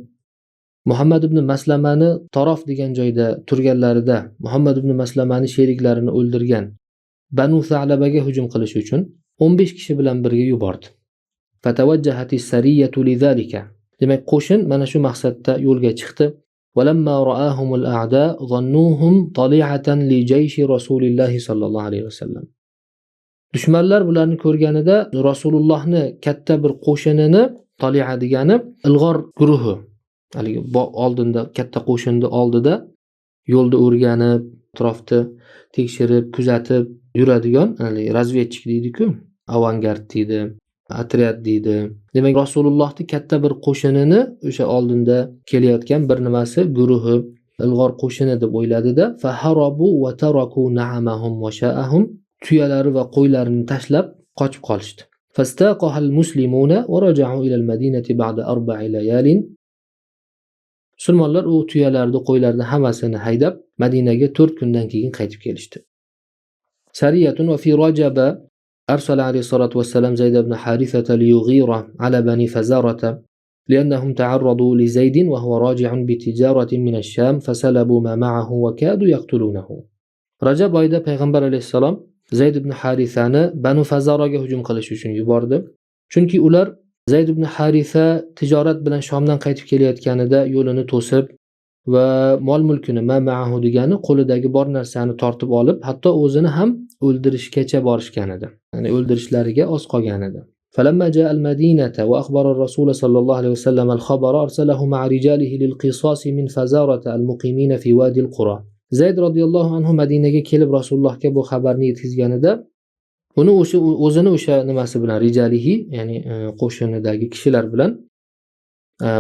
Muhammad ibn Maslamani Torof degan joyda turganlarida Muhammad ibn Maslamani sheriklarini o'ldirgan Banu Sa'labaga hujum qilish uchun 15 kishi bilan birga yubordi. Fatawajjahat as-sariyatu lidhalika. Demak, qo'shin mana shu maqsadda yo'lga chiqdi. Walamma ra'ahumul a'da zannuhum tali'atan li jayshi Rasulillahi sallallohu alayhi vasallam. Dushmanlar bularni ko'rganida Rasulullohni katta bir qo'shinini, tali'a degani ilg'or guruhi, haligi oldinda katta qo'shinni oldida yo'lda o'rganib, atrofni tekshirib, kuzatib yuradigan haligi razvedchik deydi-ku, avangard deydi, otryad deydi. Demak, Rasulullohning katta bir qo'shinini o'sha oldinda kelayotgan bir nimasi guruhi, ilg'or qo'shini deb o'yladida, faharabu va taraku na'amahum va sha'ahum, tuyalari va qo'ylarini tashlab qochib qolishdi. Fastaqahal muslimuna va raja'u ila al-madinati ba'da arba'i layalin. Musulmonlar u tuyalarni, qo'ylarni hammasini haydab Madinaga 4 kundan keyin qaytib kelishdi. Sariyatun va fi Rajaba أرسل عليه الصلاة والسلام زيد بن حارثة ليغير على بني فزارة لأنهم تعرضوا لزيد وهو راجع بتجارة من الشام فسلبوا ما معه وكادوا يقتلونه. Rajab oyida Payg'ambar alayhissalom Zayd ibn Harisani Banu Fazaraga hujum qilish uchun yubordi. Chunki ular Zayd ibn Harisa tijorat bilan Shomdan qaytib kelayotganida yo'lini to'sib va mol-mulkini, ma ma'ahu degani qo'lidagi bor narsani tortib olib, hatto o'zini ham o'ldirishgacha borishgan edi. Ya'ni o'ldirishlariga oz qolgan edi. فلما جاء المدينة وأخبر الرسول صلى الله عليه وسلم الخبر أرسله مع رجاله للقصاص من فزارة المقيمين في وادي القرى. Zayd radhiyallohu anhu Madinaga kelib Rasulullohga bu xabarni yetkazganida uni o'sha o'zini o'sha nimasi bilan, rijalihi, ya'ni qo'shinidagi kishilar bilan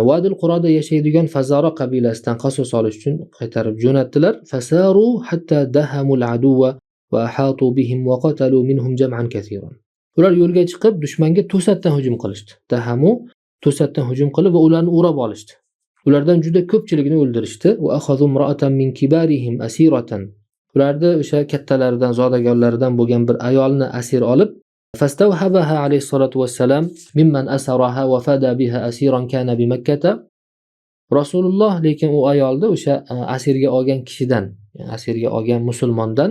Vadil Quroda yashaydigan Fazara qabilasidan qasos olish uchun qaytarib jo'natdilar. Fasaru hatta dahamul aduwa va ahatu bihim wa qatalu minhum jam'an katiran. Ular yo'lga chiqib dushmanga to'satdan hujum qilishdi. Dahamu to'satdan hujum qilib va ularni o'rab olishdi. Ulardan juda ko'pchiligini o'ldirishdi. Va akhadhu imra'atan min kibarihim asiratan. Ularni o'sha kattalaridan, zodagonlaridan bo'lgan bir ayolni asir olib, فاستوهبها عليه الصلاة والسلام ممن أسرها وفدى بها أسيرا كان بمكة. Rasululloh lekin u ayolni o'sha asirga olgan kishidan, asirga olgan musulmondan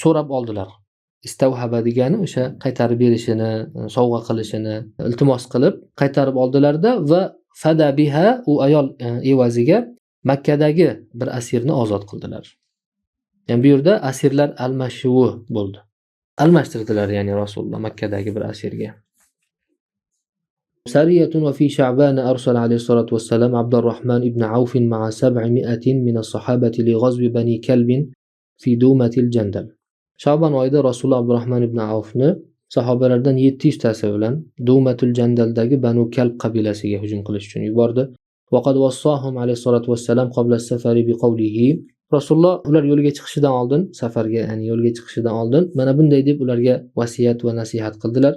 so'rab oldilar. Istavhaba degani o'sha qaytarib berishini, sovg'a qilishini iltimos qilib qaytarib oldilarda va fada biha, u ayol evaziga Makkadagi bir asirni ozod qildilar. Ya'ni bu yerda asirlar almashuvi bo'ldi. Almashtirdilar, ya'ni Rasululloh Makkadagi bir asirga. سرية. وفي شعبان أرسل عليه الصلاة والسلام عبد الرحمن بن عوف مع 700 من الصحابة لغزو بني كلب في دومة الجندل. Shabon oyida Rasululloh Abdurahmon ibn Avfni sahobalardan 700 tasi bilan Dumatul Jandaldagi Banu Kalb qabilasiga hujum qilish uchun yubordi. وقد وصاهم عليه الصلاة والسلام قبل السفر بقوله. Rasululloh ular yo'lga chiqishidan oldin, safarga, ya'ni yo'lga chiqishidan oldin mana bunday deb ularga vasiyat va nasihat qildilar: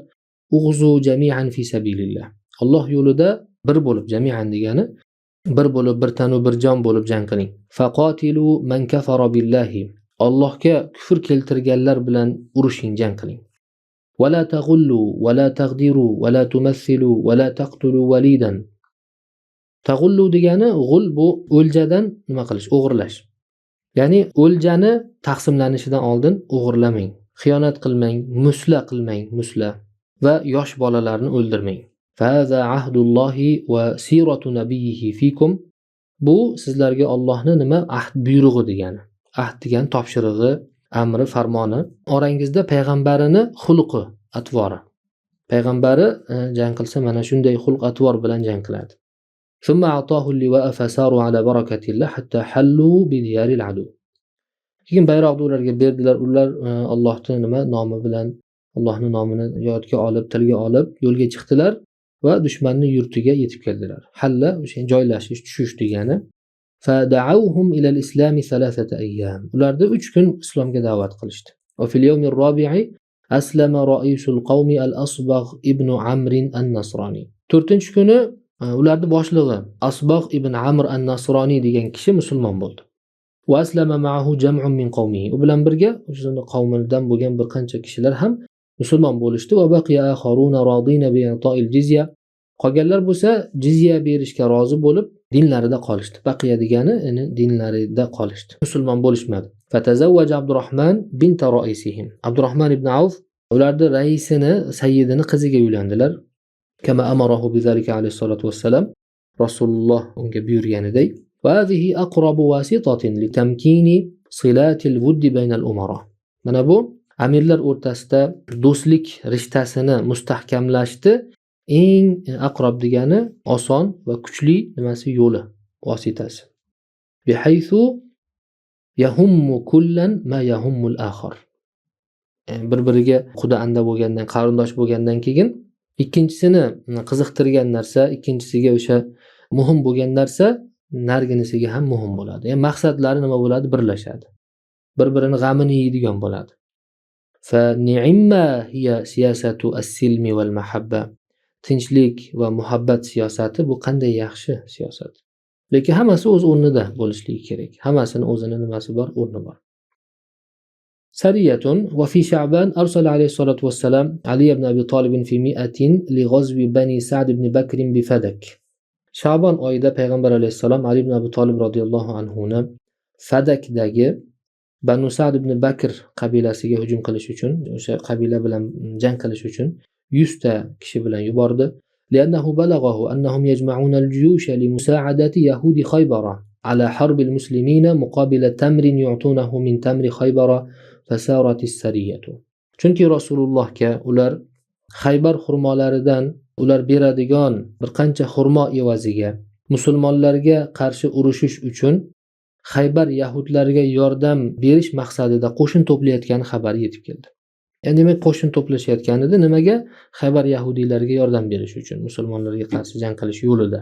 Ughzu jami'an fi sabilillah. Alloh yo'lida bir bo'lib, jami'an degani bir bo'lib, bir tanu bir jon bo'lib jang qiling. Faqatilu man kafara billahi. Allohga kufr keltirganlar bilan urushing, jang qiling. Va la taghullu va la taghdiru va la tumathilu va la taqtulu walidan. Taghullu degani g'ul, bu o'ljadan nima qilish, o'g'irlash. Ya'ni o'ljani taqsimlanishidan oldin o'g'irlamang, xiyonat qilmang, musla qilmang, musla va yosh bolalarni o'ldirmang. Faza ahdullohi va siratu nabiyhi fikum. Bu sizlarga Allohning nima ahd buyrug'i degani. Ahd degani topshirig'i, amri, farmoni. Orangizda payg'ambarini xulqi, atvori. Payg'ambari jang qilsa mana shunday xulq atvor bilan jang qiladi. ثم أعطاه اللواء فساروا على بركة الله حتى حلوا بديار العدو. Keyin bayroqni ularga berdilar. Ular Allohning nima nomi bilan, Allohning nomini yodga olib, tilga olib yo'lga chiqdilar va dushmanning yurtiga yetib keldilar. Halla o'sha joylashish, tushish degani. فدعوهم إلى الإسلام 3 أيام. Ularda 3 kun islomga da'vat qilishdi. وفي اليوم الرابع أسلم رئيس القوم الأصبغ ibn Amr an-Nasrani. 4-kuni ularning boshlig'i Asbagh ibn Amr an-Nasrani degan kishi musulmon bo'ldi. Va aslama ma'ahu jam'un min qawmihi. U bilan birga o'shani qavmidan bo'lgan bir qancha kishilar ham musulmon bo'lishdi. Va baqiya akharuna radina bi i'ta'il jizya. Qolganlar bo'lsa jizya berishga rozi bo'lib dinlarida qolishdi. Baqiya degani ya'ni dinlarida qolishdi. Musulmon bo'lishmadi. Fatazawwaja Abdurrahman bint ra'isihim. Abdurrahman ibn Avf ularning raisini, sayyidini qiziga uylandilar. Kama amarahu bizalika alayhi salatu wassalam. Rasululloh unga buyurganiday. Va hadhihi aqrabu wasitatin litamkini silatil wuddi baynal umara. Mana bu amirlar o'rtasida do'stlik rishtasini mustahkamlashdi. Eng aqrob degani oson va kuchli nimasi, yo'li, vositasi. Bihaythu yahummu kullan ma yahummul akhar. Bir-biriga quda anda bo'lgandan, qarindosh bo'lgandan keyin ikkinchisini qiziqtirgan narsa, ikkinchisiga o'sha muhim bo'lgan narsa narginisiga ham muhim bo'ladi. Ya'ni maqsadlari nima bo'ladi? Birlashadi. Bir-birini g'amini yeydigan bo'ladi. Fa ni'ma hiya siyasatu as-silmi wal mahabba. Tinchlik va muhabbat siyosati bu qanday yaxshi siyosat. Lekin hammasi o'z o'rnida bo'lishligi kerak. Hammasini o'zini nimasi bor, o'rni bor. Sariyatun va fi Sha'ban arsala alayhi salatu wassalam Ali ibn Abi Talib fi mi'atin li ghazwi Bani Sa'd ibn Bakr bi Fadak. Sha'ban oyida payg'ambar alayhissalom Ali ibn Abi Talib radhiyallohu anhu ni Fadakdagi Banu Sa'd ibn Bakr qabilasiga hujum qilish uchun, o'sha qabila bilan jang qilish uchun 100 ta kishi bilan yubordi. لأنه بلغه أنهم يجمعون الجيوش لمساعدة يهود خيبر على حرب المسلمين مقابل تمر يعطونه من تمر خيبر فسارت السرية. Chunki Rasulullohga ular Xaybar xurmolaridan ular beradigan bir qancha xurmo evaziga musulmonlarga qarshi urushish uchun Xaybar yahudlariga yordam berish maqsadida qo'shin to'playotgani xabari yetib keldi. Ya'ni demak qo'shin to'plashayotgan edi. Nimaga? Xaybar yahudiylariga yordam berish uchun, musulmonlarga qarshi jang qilish yo'lida.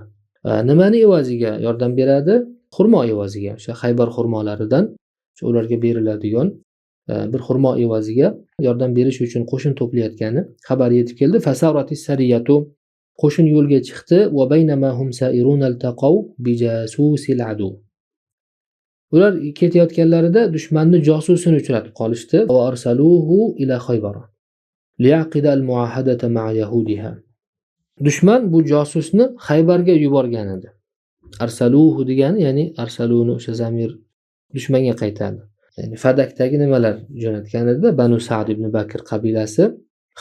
Nimani evaziga yordam beradi? Xurmo evaziga. O'sha Xaybar xurmolaridan o'sha ularga beriladigan bir xurmo evaziga yordam berish uchun qo'shin to'playotgani xabar yetib keldi. Fasaratis sariyatu, qo'shin yo'lga chiqdi. Va baynama hum sairun altaqaw bijasusil adu. Ular ketayotganlarida dushmanni josusini uchratib qolishdi. Va arsaluhu ila Xaybar ليعقد المعاهدة مع يهودها. Dushman bu josusni Xaybarga yuborgan edi. Arsaluhu degani, ya'ni arsaluni o'sha zamir dushmanga qaytadi. Ya'ni Fadakdagi nimalar jo'natgan edi? Banu Sa'd ibn Bakr qabilasi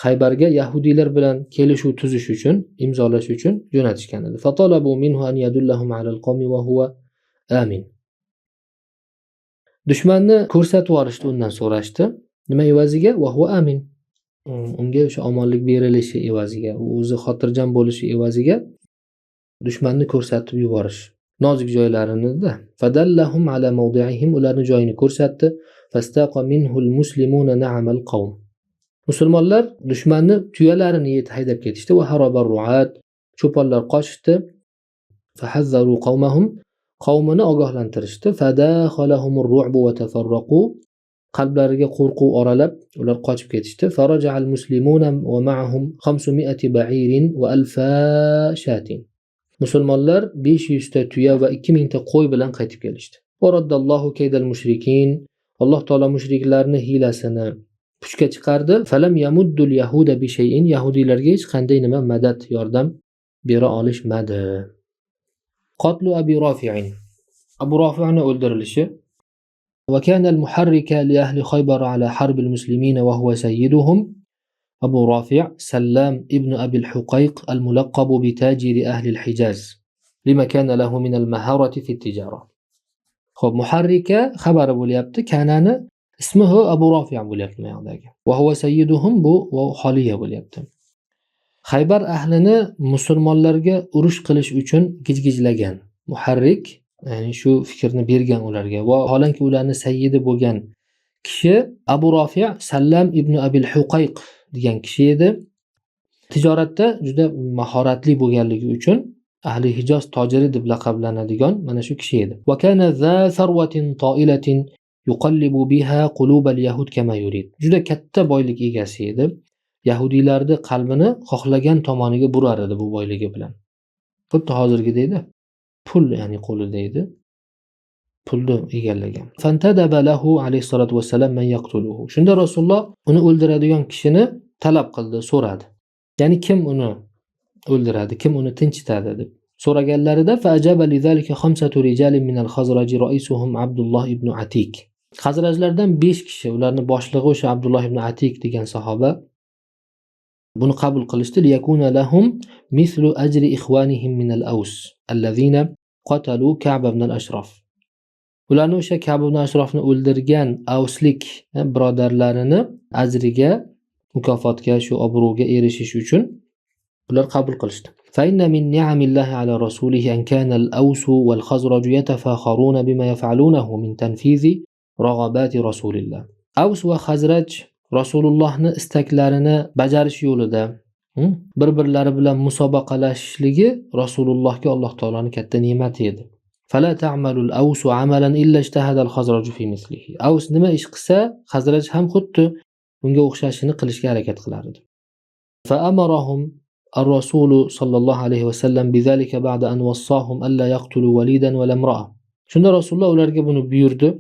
Xaybarga yahudiylar bilan kelishuv tuzish uchun, imzolash uchun jo'natishgan edi. Fatalabu minhu an yadullahum alal qawmi wa huwa amin. Dushmanni ko'rsatib yuborishdi, undan so'rashdi. Nima evaziga? Va huwa amin. Unga o'sha omonlik berilishi evaziga, u o'zi xotirjam bo'lishi evaziga dushmanni ko'rsatib yuborish. Nozik joylarini-da. Fadallahum ala mawdi'ihim, ularni joyini ko'rsatdi. Fastaqa minhul muslimuna na'amal qawm. Musulmonlar dushmanni tuyalarini yetib haydab ketishdi. Va harabar ru'at, cho'ponlar qochishdi. Fahazzaru qawmahum, qavmini ogohlantirishdi. Fadakhalahumur ru'bu va tafarraqu, qalblariga qo'rquv oralab ular qochib ketishdi. Faraja'al muslimuna va ma'ahum 500 ba'irin va alfa shatin. Musulmonlar 500 ta tuya va 2000 ta qo'y bilan qaytib kelishdi. Va raddallohu kaydal mushrikin, Alloh taolo mushriklarning hiylasini puchga chiqardi. Falam yamuddul yahuda bi shay'in, yahudiylarga hech qanday nima madad, yordam bera olishmadi. Qatlu Abi Rafi'in, Abu Rafi'ni o'ldirilishi. Va kana al-muharrika li ahli Khaybar ala harb al-muslimin wa huwa sayyiduhum Abu Rafi' Sallam ibn Abi al-Huqayq al-mulaqqab bi tajir ahli al-Hijaz lima kana lahu min al-maharati fi at-tijara. Xo'p, muharrika xabari bo'lyapti. Kanani ismihi Abu Rafi' bo'lyapti bu yoqdagi. Va huwa sayyiduhum, bu va xoliya bo'lyapti. Xaybar ahlini musulmonlarga urush qilish uchun gijgijlagan muharrik, ya'ni shu fikrni bergan ularga va holanki ularni sayyidi bo'lgan kishi Abu Rafi' Sallam ibn Abil Huqayq degan kishi edi. Tijoratda juda mahoratli bo'lganligi uchun ahli Hijoz tojiri deb laqablanadigan mana shu kishi edi. Va kana za sarwatin ta'ilatin yuqallibu biha qulubal yahud kama yurid. Juda katta boylik egasi edi. Yahudiylarning qalbini xohlagan tomoniga burar edi bu boyligi bilan. Xuddi hozirgidek pul, ya'ni qo'lida edi. Pulni egallagan. Fantadaba lahu alayhisolatu vassalam man yaqtuluhu. Shunda Rasululloh uni o'ldiradigan kishini talab qildi, so'radi. Ya'ni kim uni o'ldiradi, kim uni tinchitadi deb so'raganlarida fa ajaba lidhalika khamsatu rijalin min al-Khazraj ra'isuhum Abdulloh ibn Atik. Xazrajlardan 5 kishi, ularning boshlig'i o'sha Abdulloh ibn Atik degan sahoba buni qabul qilishdi. Liyakuna lahum mislu ajri ikhwanihim min al-Aws allazina qatalu Ka'b ibn al-Ashraf. Ularni o'sha Ka'b ibn Ashrafni o'ldirgan Avslik birodarlarini ajriga, mukofotga, shu obro'ga erishish uchun ular qabul qilishdi. Fa inna min ni'amillahi ala rasulihi an kana al-Aws wal-Khazraj yatafakharuna bima yaf'alunahu min tanfizi rag'abati rasulillah. Avs va Khazraj Rasulullohni istaklarini bajarish yo'lida bir-birlari bilan musobaqalashishligi Rasulullohga Alloh taoloning katta ne'mati edi. Fala ta'malul Aws amalan illa ijtahada al-Khazraj fi mislihi. Avs nima ish qilsa, Khazraj ham xuddi unga o'xshashini qilishga harakat qilar edi. Fa amarahum ar-rasul sallallohu alayhi va sallam bizalika ba'da an wassahum alla yaqtulu walidan wa lamra'a. Shunda Rasululloh ularga buni buyurdi.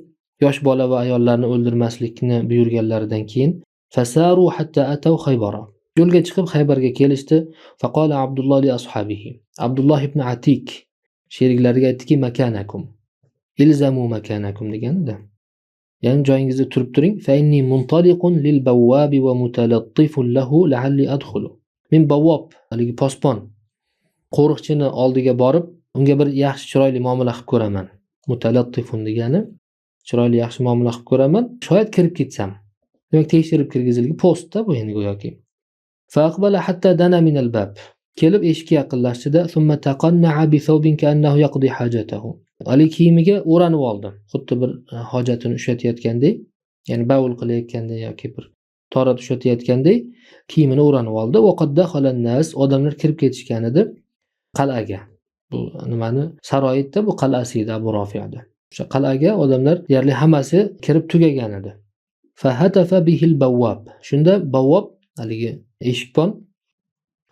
Yosh bola va ayollarni o'ldirmaslikni buyurganlaridan keyin fasaru hatta ataw Khaybara. Yo'lga chiqib Xaybarga kelishdi. Faqala Abdulloh li ashabihi. Abdulloh ibn Atik sheriklariga aytdiki, makanakum. Ilzamu makanakum deganida. Ya'ni joyingizda turib turing. Fa inni muntaliqun lil bawwabi va mutalattifun lahu la'alli adkhulu. Men bawwab, haligi posbon, qo'riqchini oldiga borib, unga bir yaxshi chiroyli muomala qilib ko'raman. Mutalattifun degani chiroyli yaxshi muomala qilib ko'raman, shoyat kirib ketsam. Demak, tekshirib kirgizilgan postda bu endi go'yoki. Fa aqbala hatta dana min al-bab. Kelib eshikka yaqinlashdida, thumma taqanna'a bi thawbin ka'annahu yaqdi hajatahu. Hali kiyimiga o'ranib oldi. Xuddi bir hojatini ushlatayotgandek, ya'ni bavul qilayotgandek yoki bir torat ushlatayotgandek kiyimini o'ranib oldi. Va qad dakhala an-nas, odamlar kirib ketishgan edi qal'aga. Bu nimani saroyitda, bu qal'asi edi Abu Rafi'da. O'sha qal'aga odamlar deyarli hammasi kirib tugagan edi. Fa hatafa bihi al-bawwab. Shunda bawwab, haligi eshikpon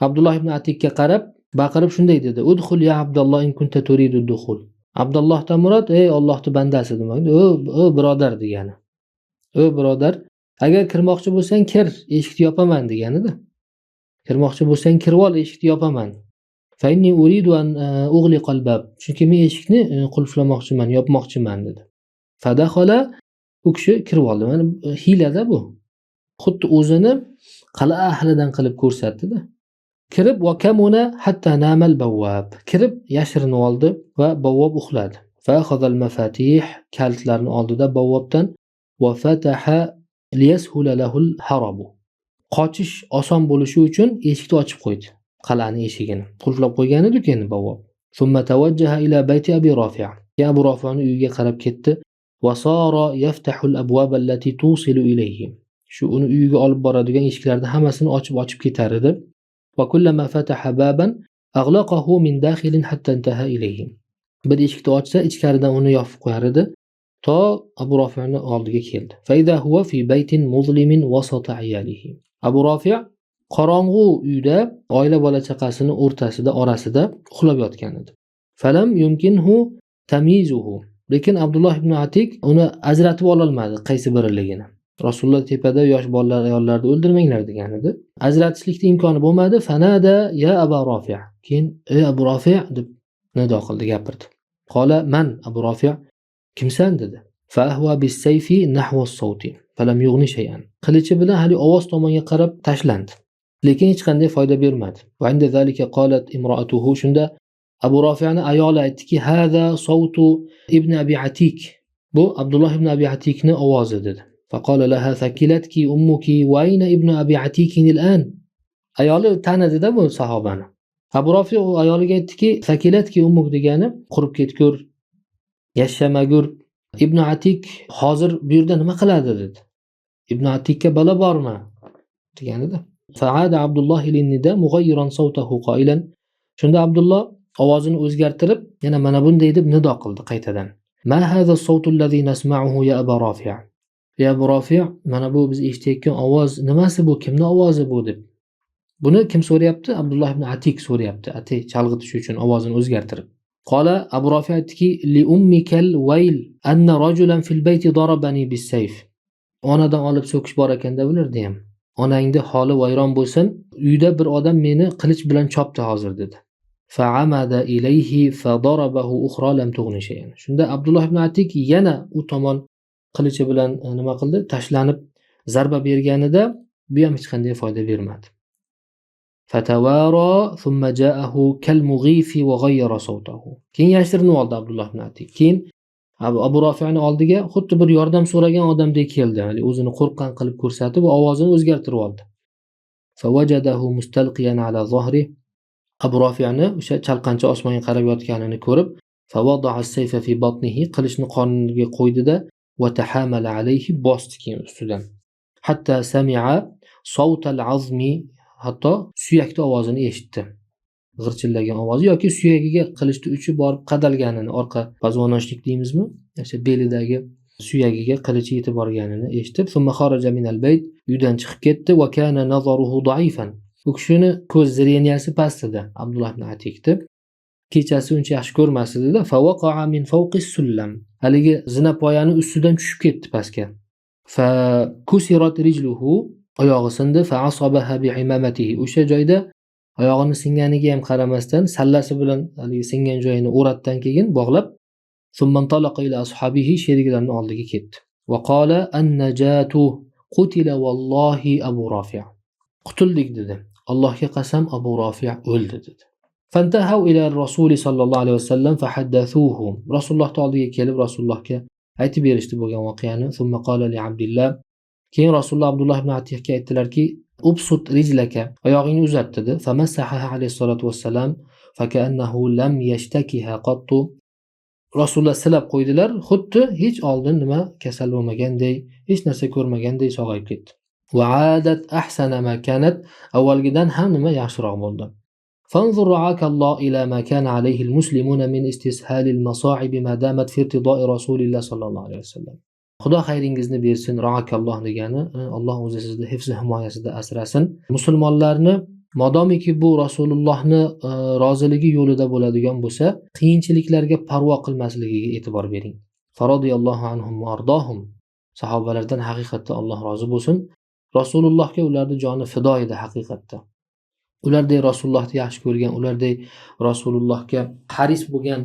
Abdulloh ibn Atikka qarab baqirib shunday dedi: "Udxul ya Abdulloh in kunta turidu dukhul." Abdullohdan murod ey Allohning bandasi demak, o birodar degani. O birodar, Agar kirmoqchi bo'lsang kir, eshikni yopaman deganida. Kirmoqchi bo'lsang kirib ol, eshikni yopaman. Fa inni uridu an ughliqa al-bab. Chunki men eshikni qulflamoqchiman, yopmoqchiman dedi. Fadakhala, u kishi kirib oldi. Mana hiylada bu. Xuddi o'zini qal'a ahlidan qilib ko'rsatdi-da. Kirib va kamuna hatta namal bawwab. Kirib yashirinib oldi va bawwab uxladi. Fa akhadha al-mafatih, kalitlarni oldida bawwabdan va fataha liyashula lahul harabu. Qochish oson bo'lishi uchun eshikni ochib qo'ydi. Qal'ani eshigini qulflab qo'ygan edi endi bawwab. Thumma tawajjaha ila bayti Abi Rafi'. Abu Rafi'ning uyiga qarab ketdi. Va sara yaftahu al-abwab allati tusilu ilayhi. Shu uni uyiga olib boradigan eshiklarni hammasini ochib-ochib ketar edi. Va kullama fataha baban aghlaqahu min dakhilin hatta intaha ilayhi. Bir eshikni ochsa, ichkaridan uni yopib qo'yar edi. To Abu Rafi'ning oldiga keldi. Fa idha huwa fi baytin muzlimin wasata ayalihi. Abu Rafi' qorong'u uyda oila bola chaqasini o'rtasida, orasida uxlab yotgan edi. Falam yumkinhu tamyizuhu. Lekin Abdulloh ibn Atik uni ajratib ololmadi qaysi biriligini. Rasululloh tepada yosh bolalar, ayollarni o'ldirmanglar degan edi. Ajratishlikda imkoni bo'lmadi. Fanada ya Abu Rafi'. Keyin ey Abu Rafi' deb nido qildi, gapirdi. Qola man Abu Rafi', kimsan dedi. Fa ahwa bis-sayfi nahwa as-sawti falam yughni shay'an. Qilichi bilan hali ovoz tomonga qarab tashlandi. Lekin hech qanday foyda bermadi. Va inda zalika qalat imra'atuhu, shunda Abu Rafi'ning ayoli aytdiki, hada sawtu ibn Abi Atik. Bu Abdulloh ibn Abi Atikning ovozi dedi. Faqala laha thakilatki ummuki wa ayna ibn Abi Atik al-an. Ayoli tanidida bu sahobani. Abu Rafi u ayoliga aytdiki, thakilatki ummuk degani qurib ketgur, yashamagur. Ibn Atik hozir bu yerda nima qiladi dedi. Ibn Atikka balo bormi deganida. Fa'ada Abdulloh lin-nida mughayyiran sawtahu qailan. Shunda Abdulloh ovozini o'zgartirib, yana mana bunday deb nido qildi qaytadan. Ma hadha as-sawtu allazi nasma'uhu ya Abu Rafi'? Ya Abu Rafi', mana bu biz eshitayotgan ovoz nimasi bu? Kimning ovozi bu deb. Buni kim so'rayapti? Abdulloh ibn Atik so'rayapti. Atik chalg'itish uchun ovozini o'zgartirib. Qola Abu Rafi aytdiki, li ummikal wayl anna rajulan fil bayti darabani bis-sayf. Onadan olib so'kish bor ekanda bularda ham. Onangni holi vayron bo'lsin, uyda bir odam meni qilich bilan chopdi hozir dedi. Fa'amada ilayhi fadarabahu ukhra lam tughni shay'an. Shunda Abdulloh ibn Atik yana u tomon qilichi bilan nima qildi? Tashlanib zarba berganida bu ham hech qanday foyda bermadi. Fatawara thumma ja'ahu kalmughifi wa ghayyara sawtahu. Keyin yashirinib oldi Abdulloh ibn Atik. Keyin Abu Rafi'ning oldiga xuddi bir yordam so'ragan odamdek keldi. Ya'ni o'zini qo'rqqan qilib ko'rsatib, ovozini o'zgartirib oldi. Fawajadahu mustalqiyan ala zahri. Abu Rafi'ni o'sha chalqancha osmonga qarab yotganini ko'rib, fawada'a as-sayfa fi batnihi, qilichni qorniga qo'ydida va tahamala alayhi, bosdi keyin ustidan. Hatta sami'a sawtal azmi, hatto suyakni ovozini eshitdi. G'irchillagan ovozi yoki suyagiga qilichni uchi borib qadalganini, orqa позвоночник deymizmi? O'sha belidagi suyagiga qilichi yetib borganini eshitib, summa kharaja minal bayt, uydan chiqib ketdi va kana nazaruhu da'ifan. U kishini ko'z zreniyasi past edi, Abdulloh ibn Atikni. Kechasi uncha yaxshi ko'rmas edi-da, fawaqa'a min fawqis sullam. Haligi zinapoyani ustidan tushib ketdi pastga. Fa kusirat rijluhu, oyog'i sindi, fa asabaha bi imamatihi. O'sha joyda oyog'ini singaniga ham qaramasdan sallasi bilan haligi singan joyini o'ratdan keyin bog'lab, summa intalaqa ila ashabihi, sheriklarining oldiga ketdi. Va qala an-najatu qutila vallohi Abu Rafi'. Qutuldik dedi. Allohga qasam, Abu Rafi' o'ldi dedi. Fantahu ila Rasuli sallallohu alayhi vasallam fahaddathuhu. Rasululloh oldiga kelib Rasulullohga aytib berishdi bo'lgan voqeani. Summa qala li Abdullah. Keyin Rasululloh Abdulloh ibn Atikka aytdilarki, ubsut rijlaka, oyog'ingni uzat dedi. Famassaha alayhissalatu vassalam fakaannahu lam yashtakiha qattu. Rasululloh silab qo'ydilar, xuddi hech oldin nima kasal bo'lmaganday, hech narsa ko'rmaganday sog'ayib ketdi. Va adat ahsana ma kanat, avvalgidan ham nima yaxshiroq bo'ldi. Fanzur ra'akalloh ila ma kana alayhi al-muslimuna min istishhalil masa'ib ma damat fi irtido'i Rasulillah sallallohu alayhi vasallam. Xudo xayringizni bersin, ra'akalloh degani Alloh o'zi sizni hifzi himoyasida asrasin. Musulmonlarni modomiki bu Rasulullohni roziligi yo'lida bo'ladigan bo'lsa, qiyinchiliklarga parvo qilmasligiga e'tibor bering. Faradiyallohu anhum va ardohum. Sahobalardan haqiqatda Alloh rozi bo'lsin. Rasulullohga ularning joni fido edi haqiqatda. Ularday Rasulullohni yaxshi ko'rgan, ularday Rasulullohga haris bo'lgan,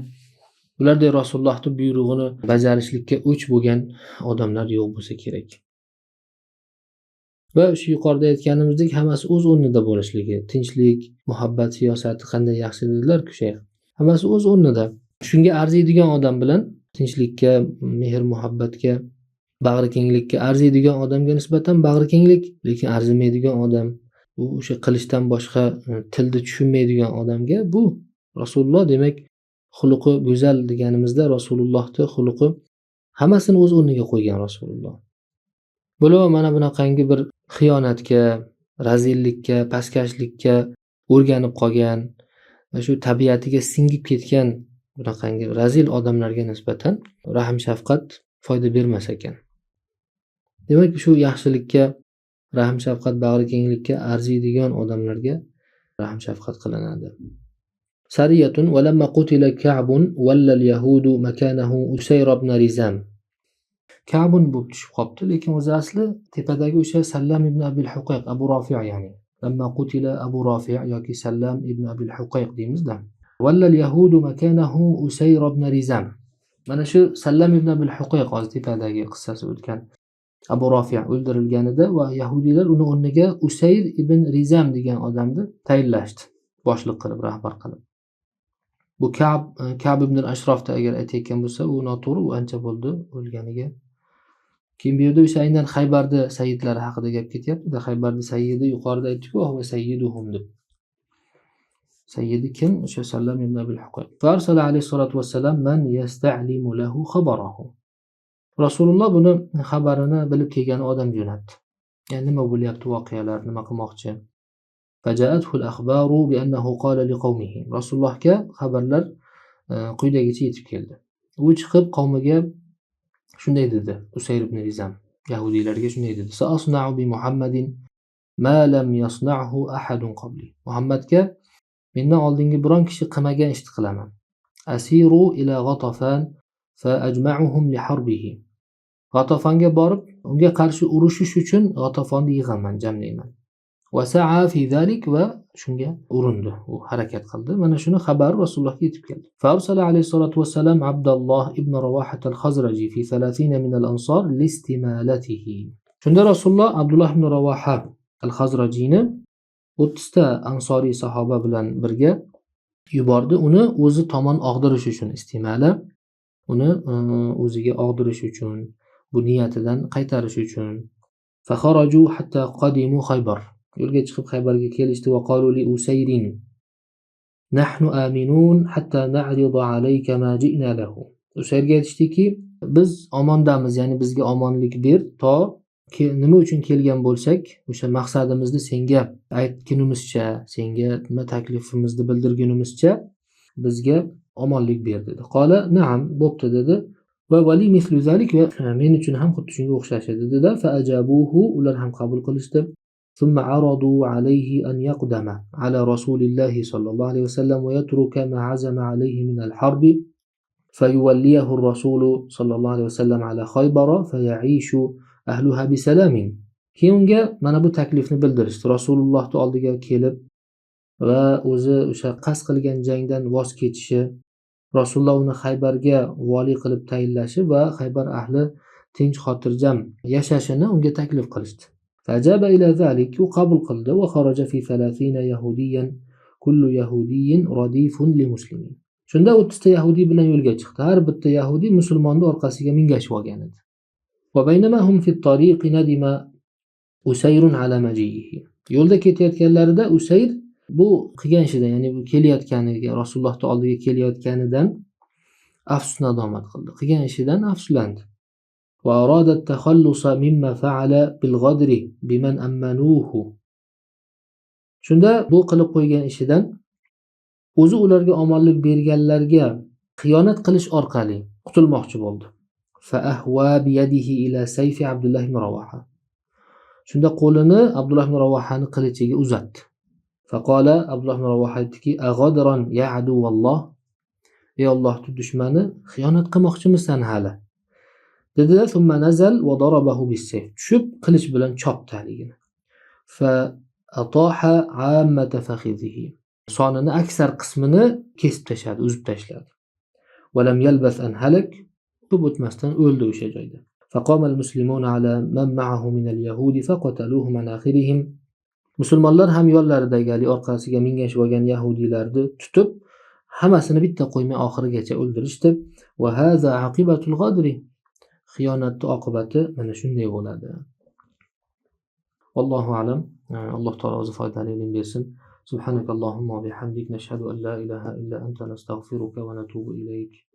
ularday Rasulullohning buyrug'ini bajarishlikka o'ch bo'lgan odamlar yo'q bo'lsa kerak. Va shu yuqorida aytganimizdek hammasi o'z o'rnida bo'lishligi, tinchlik, muhabbat siyosati qanday yaxshi dedilar-ku shayx. Hammasi o'z o'rnida. Shunga arziydigan odam bilan tinchlikka, mehr muhabbatga, bag'rikenglikka arziydigan odamga nisbatan bag'rikenglik, lekin arzimaydigan odam, u o'sha qilichdan boshqa tilni tushunmaydigan odamga bu Rasululloh demak xuluqi go'zal deganimizda Rasulullohning xuluqi hammasini o'z o'rniga qo'ygan Rasululloh. Bo'lib mana bunaqangi bir xiyonatga, razillikka, pastkashlikka o'rganib qolgan va shu tabiatiga singib ketgan bunaqangi razil odamlarga nisbatan rahm shafqat foyda bermas ekan. Demak, shu yaxshilikka, rahm shafqat, bag'rikenglikka arziydigan odamlarga rahm shafqat qilinadi. Sariyatun va lamma qutila Ka'bun walla al-yahudu makanahu Usayr ibn Rizam. Ka'bun bo'lib tushib qopti, lekin o'zi asli tepadagi o'sha Sallam ibn Abil Huqayq, Abu Rafi' ya'ni. Lamma qutila Abu Rafi' yoki Sallam ibn Abil Huqayq deymizda. Walla al-yahudu makanahu Usayr ibn Rizam. Mana shu Sallam ibn Abil Huqayq hozir tepadagi qissasi o'tgan Abu Rafi' o'ldirilganida va yahudiylar uni o'rniga Usayr ibn Rizam degan odamni tayinlashdi, boshliq qilib, rahbar qilib. Bu Ka'b ibn al-Ashrafda agar aytayotgan bo'lsa, u noto'g'ri, u ancha bo'ldi o'lganiga. Keyin bu yerda o'sha aynan Xaybarda sayyidlari haqida gap ketyapti-da. Xaybarda sayyidi yuqorida aytdik-ku, huwa sayyiduhum deb. Sayyidi kim? O'sha Sallam ibn Abil Huqayq. Farsala alayhi salatu vassalam man yasta'limu lahu khabarahu. Rasululloh buni xabarini bilib kelgan odam jo'natdi. Ya'ni nima bo'lyapti, voqealar, nima qilmoqchi? Faja'athu al-akhbaru bi annahu qala liqawmihi. Rasulullohga xabarlar quyidagicha yetib keldi. U chiqib qavmiga shunday dedi, Usayr ibn Rizam yahudiylarga shunday dedi: Sa'asna'u bi Muhammadin ma lam yasna'hu ahadun qabli. Muhammadga mendan oldingi biron kishi qilmagan ishni qilaman. Asiru ila G'atafan fa ajma'uhum li harbihi. G'atafanga borib, unga qarshi urushish uchun G'atafonni yig'aman, jamlayman. Va sa'a fi zalik, va shunga urindi, u harakat qildi. Mana shuni xabari Rasulullohga yetib keldi. Fa arsala alayhi salatu vassalam Abdulloh ibn Ravoha al-Khazraji fi 30 min al-ansor listimalatihi. Shunda Rasululloh Abdulloh ibn Ravoha al-Khazrajini 30 ta ansoriy sahoba bilan birga yubordi, uni o'zi tomon og'dirish uchun, istimala, uni o'ziga og'dirish uchun, bu niyatidan qaytarish uchun. Fa kharaju hatta qadimu Khaybar. Yo'lga chiqib Xaybarga kelishdi. Va qalu li Usayrin nahnu aminun hatta na'rida alayka ma ji'na lahu. Usayrga aytishdiki, biz omondamiz, ya'ni bizga omonlik ber, to nima uchun kelgan bo'lsak, o'sha maqsadimizni senga aytgunimizcha, senga nima taklifimizni bildirgunimizcha bizga omonlik ber dedi. Qola na'am, bo'pti dedi. Va vali mislu zalik, va men uchun ham xuddi shunga o'xshashi dedi-da. Fa ajabuhu, ular ham qabul qilishdi. ثم عرضوا عليه أن يقدم على رسول الله صلى الله عليه وسلم ويترك ما عزم عليه من الحرب فيوليه الرسول صلى الله عليه وسلم على خيبر فيعيش أهلها بسلام. Keyin unga mana bu taklifni bildirishdi. Rasulullohni oldiga kelib va o'zi o'sha qasd qilgan jangdan voz kechishi, Rasululloh uni Xaybarga vali qilib tayinlashi va Xaybar ahli tinch xotirjam yashashini unga taklif qilishdi. فأجاب إلى ذلك، وقبل قلده، وخرج في 30 يهوديا كل يهودي رديف لمسلم. Shunda 30 ta yahudiy bilan yo'lga chiqdi. Har bitta yahudiy musulmonni orqasiga mingashib olgan edi. وبينما هم في الطريق ندم أسير على مجيئه. Yo'lda ketayotganlarida Usayr bu qilgan ishidan, ya'ni bu kelayotganiga, Rasulullohning oldiga kelayotganidan afsus nadomat qildi. Qilgan ishidan afsuslandi. وأراد التخلص مما فعل بالغدر بمن أمنوه. Shunda bu qilib qo'ygan ishidan, o'zi ularga omonlik berganlarga xiyonat qilish orqali qutulmoqchi bo'ldi. فأهوى بيده إلى سيف عبد الله بن رواحة. Shunda qo'lini Abdulloh ibn Ravohani qilichiga uzatdi. فقال, Abdulloh ibn Ravoha aytdiki: أغدرا يا عدو الله, ey Allohning dushmani, xiyonat qilmoqchimisan hali? Dedi, "Thumma nazal va darabahu bis-sayf." Tushib qilich bilan chopdi haligini. Fa ataha ammata fakhizihi. Sonini aksar qismini kesib tashladi, uzib tashladi. Va lam yalbas an halak. Ko'p o'tmasdan o'ldi o'sha joyda. فقام المسلمون على من معه من اليهود فقتلوهم عن آخرهم. Musulmonlar ham yonlaridagi haligi orqasiga mingashib olgan yahudiylarni tutib, hammasini bitta qo'ymay oxirigacha o'ldirishdi. Va haza aqibatul g'adri. Xiyonatning oqibati mana shunday bo'ladi. Allohu a'lam. Alloh taolo o'zi foydali ilm bersin. Subhanakallohumma va bihamdik, nashhadu an la ilaha illa anta, nastag'firuka va natubu ilayk.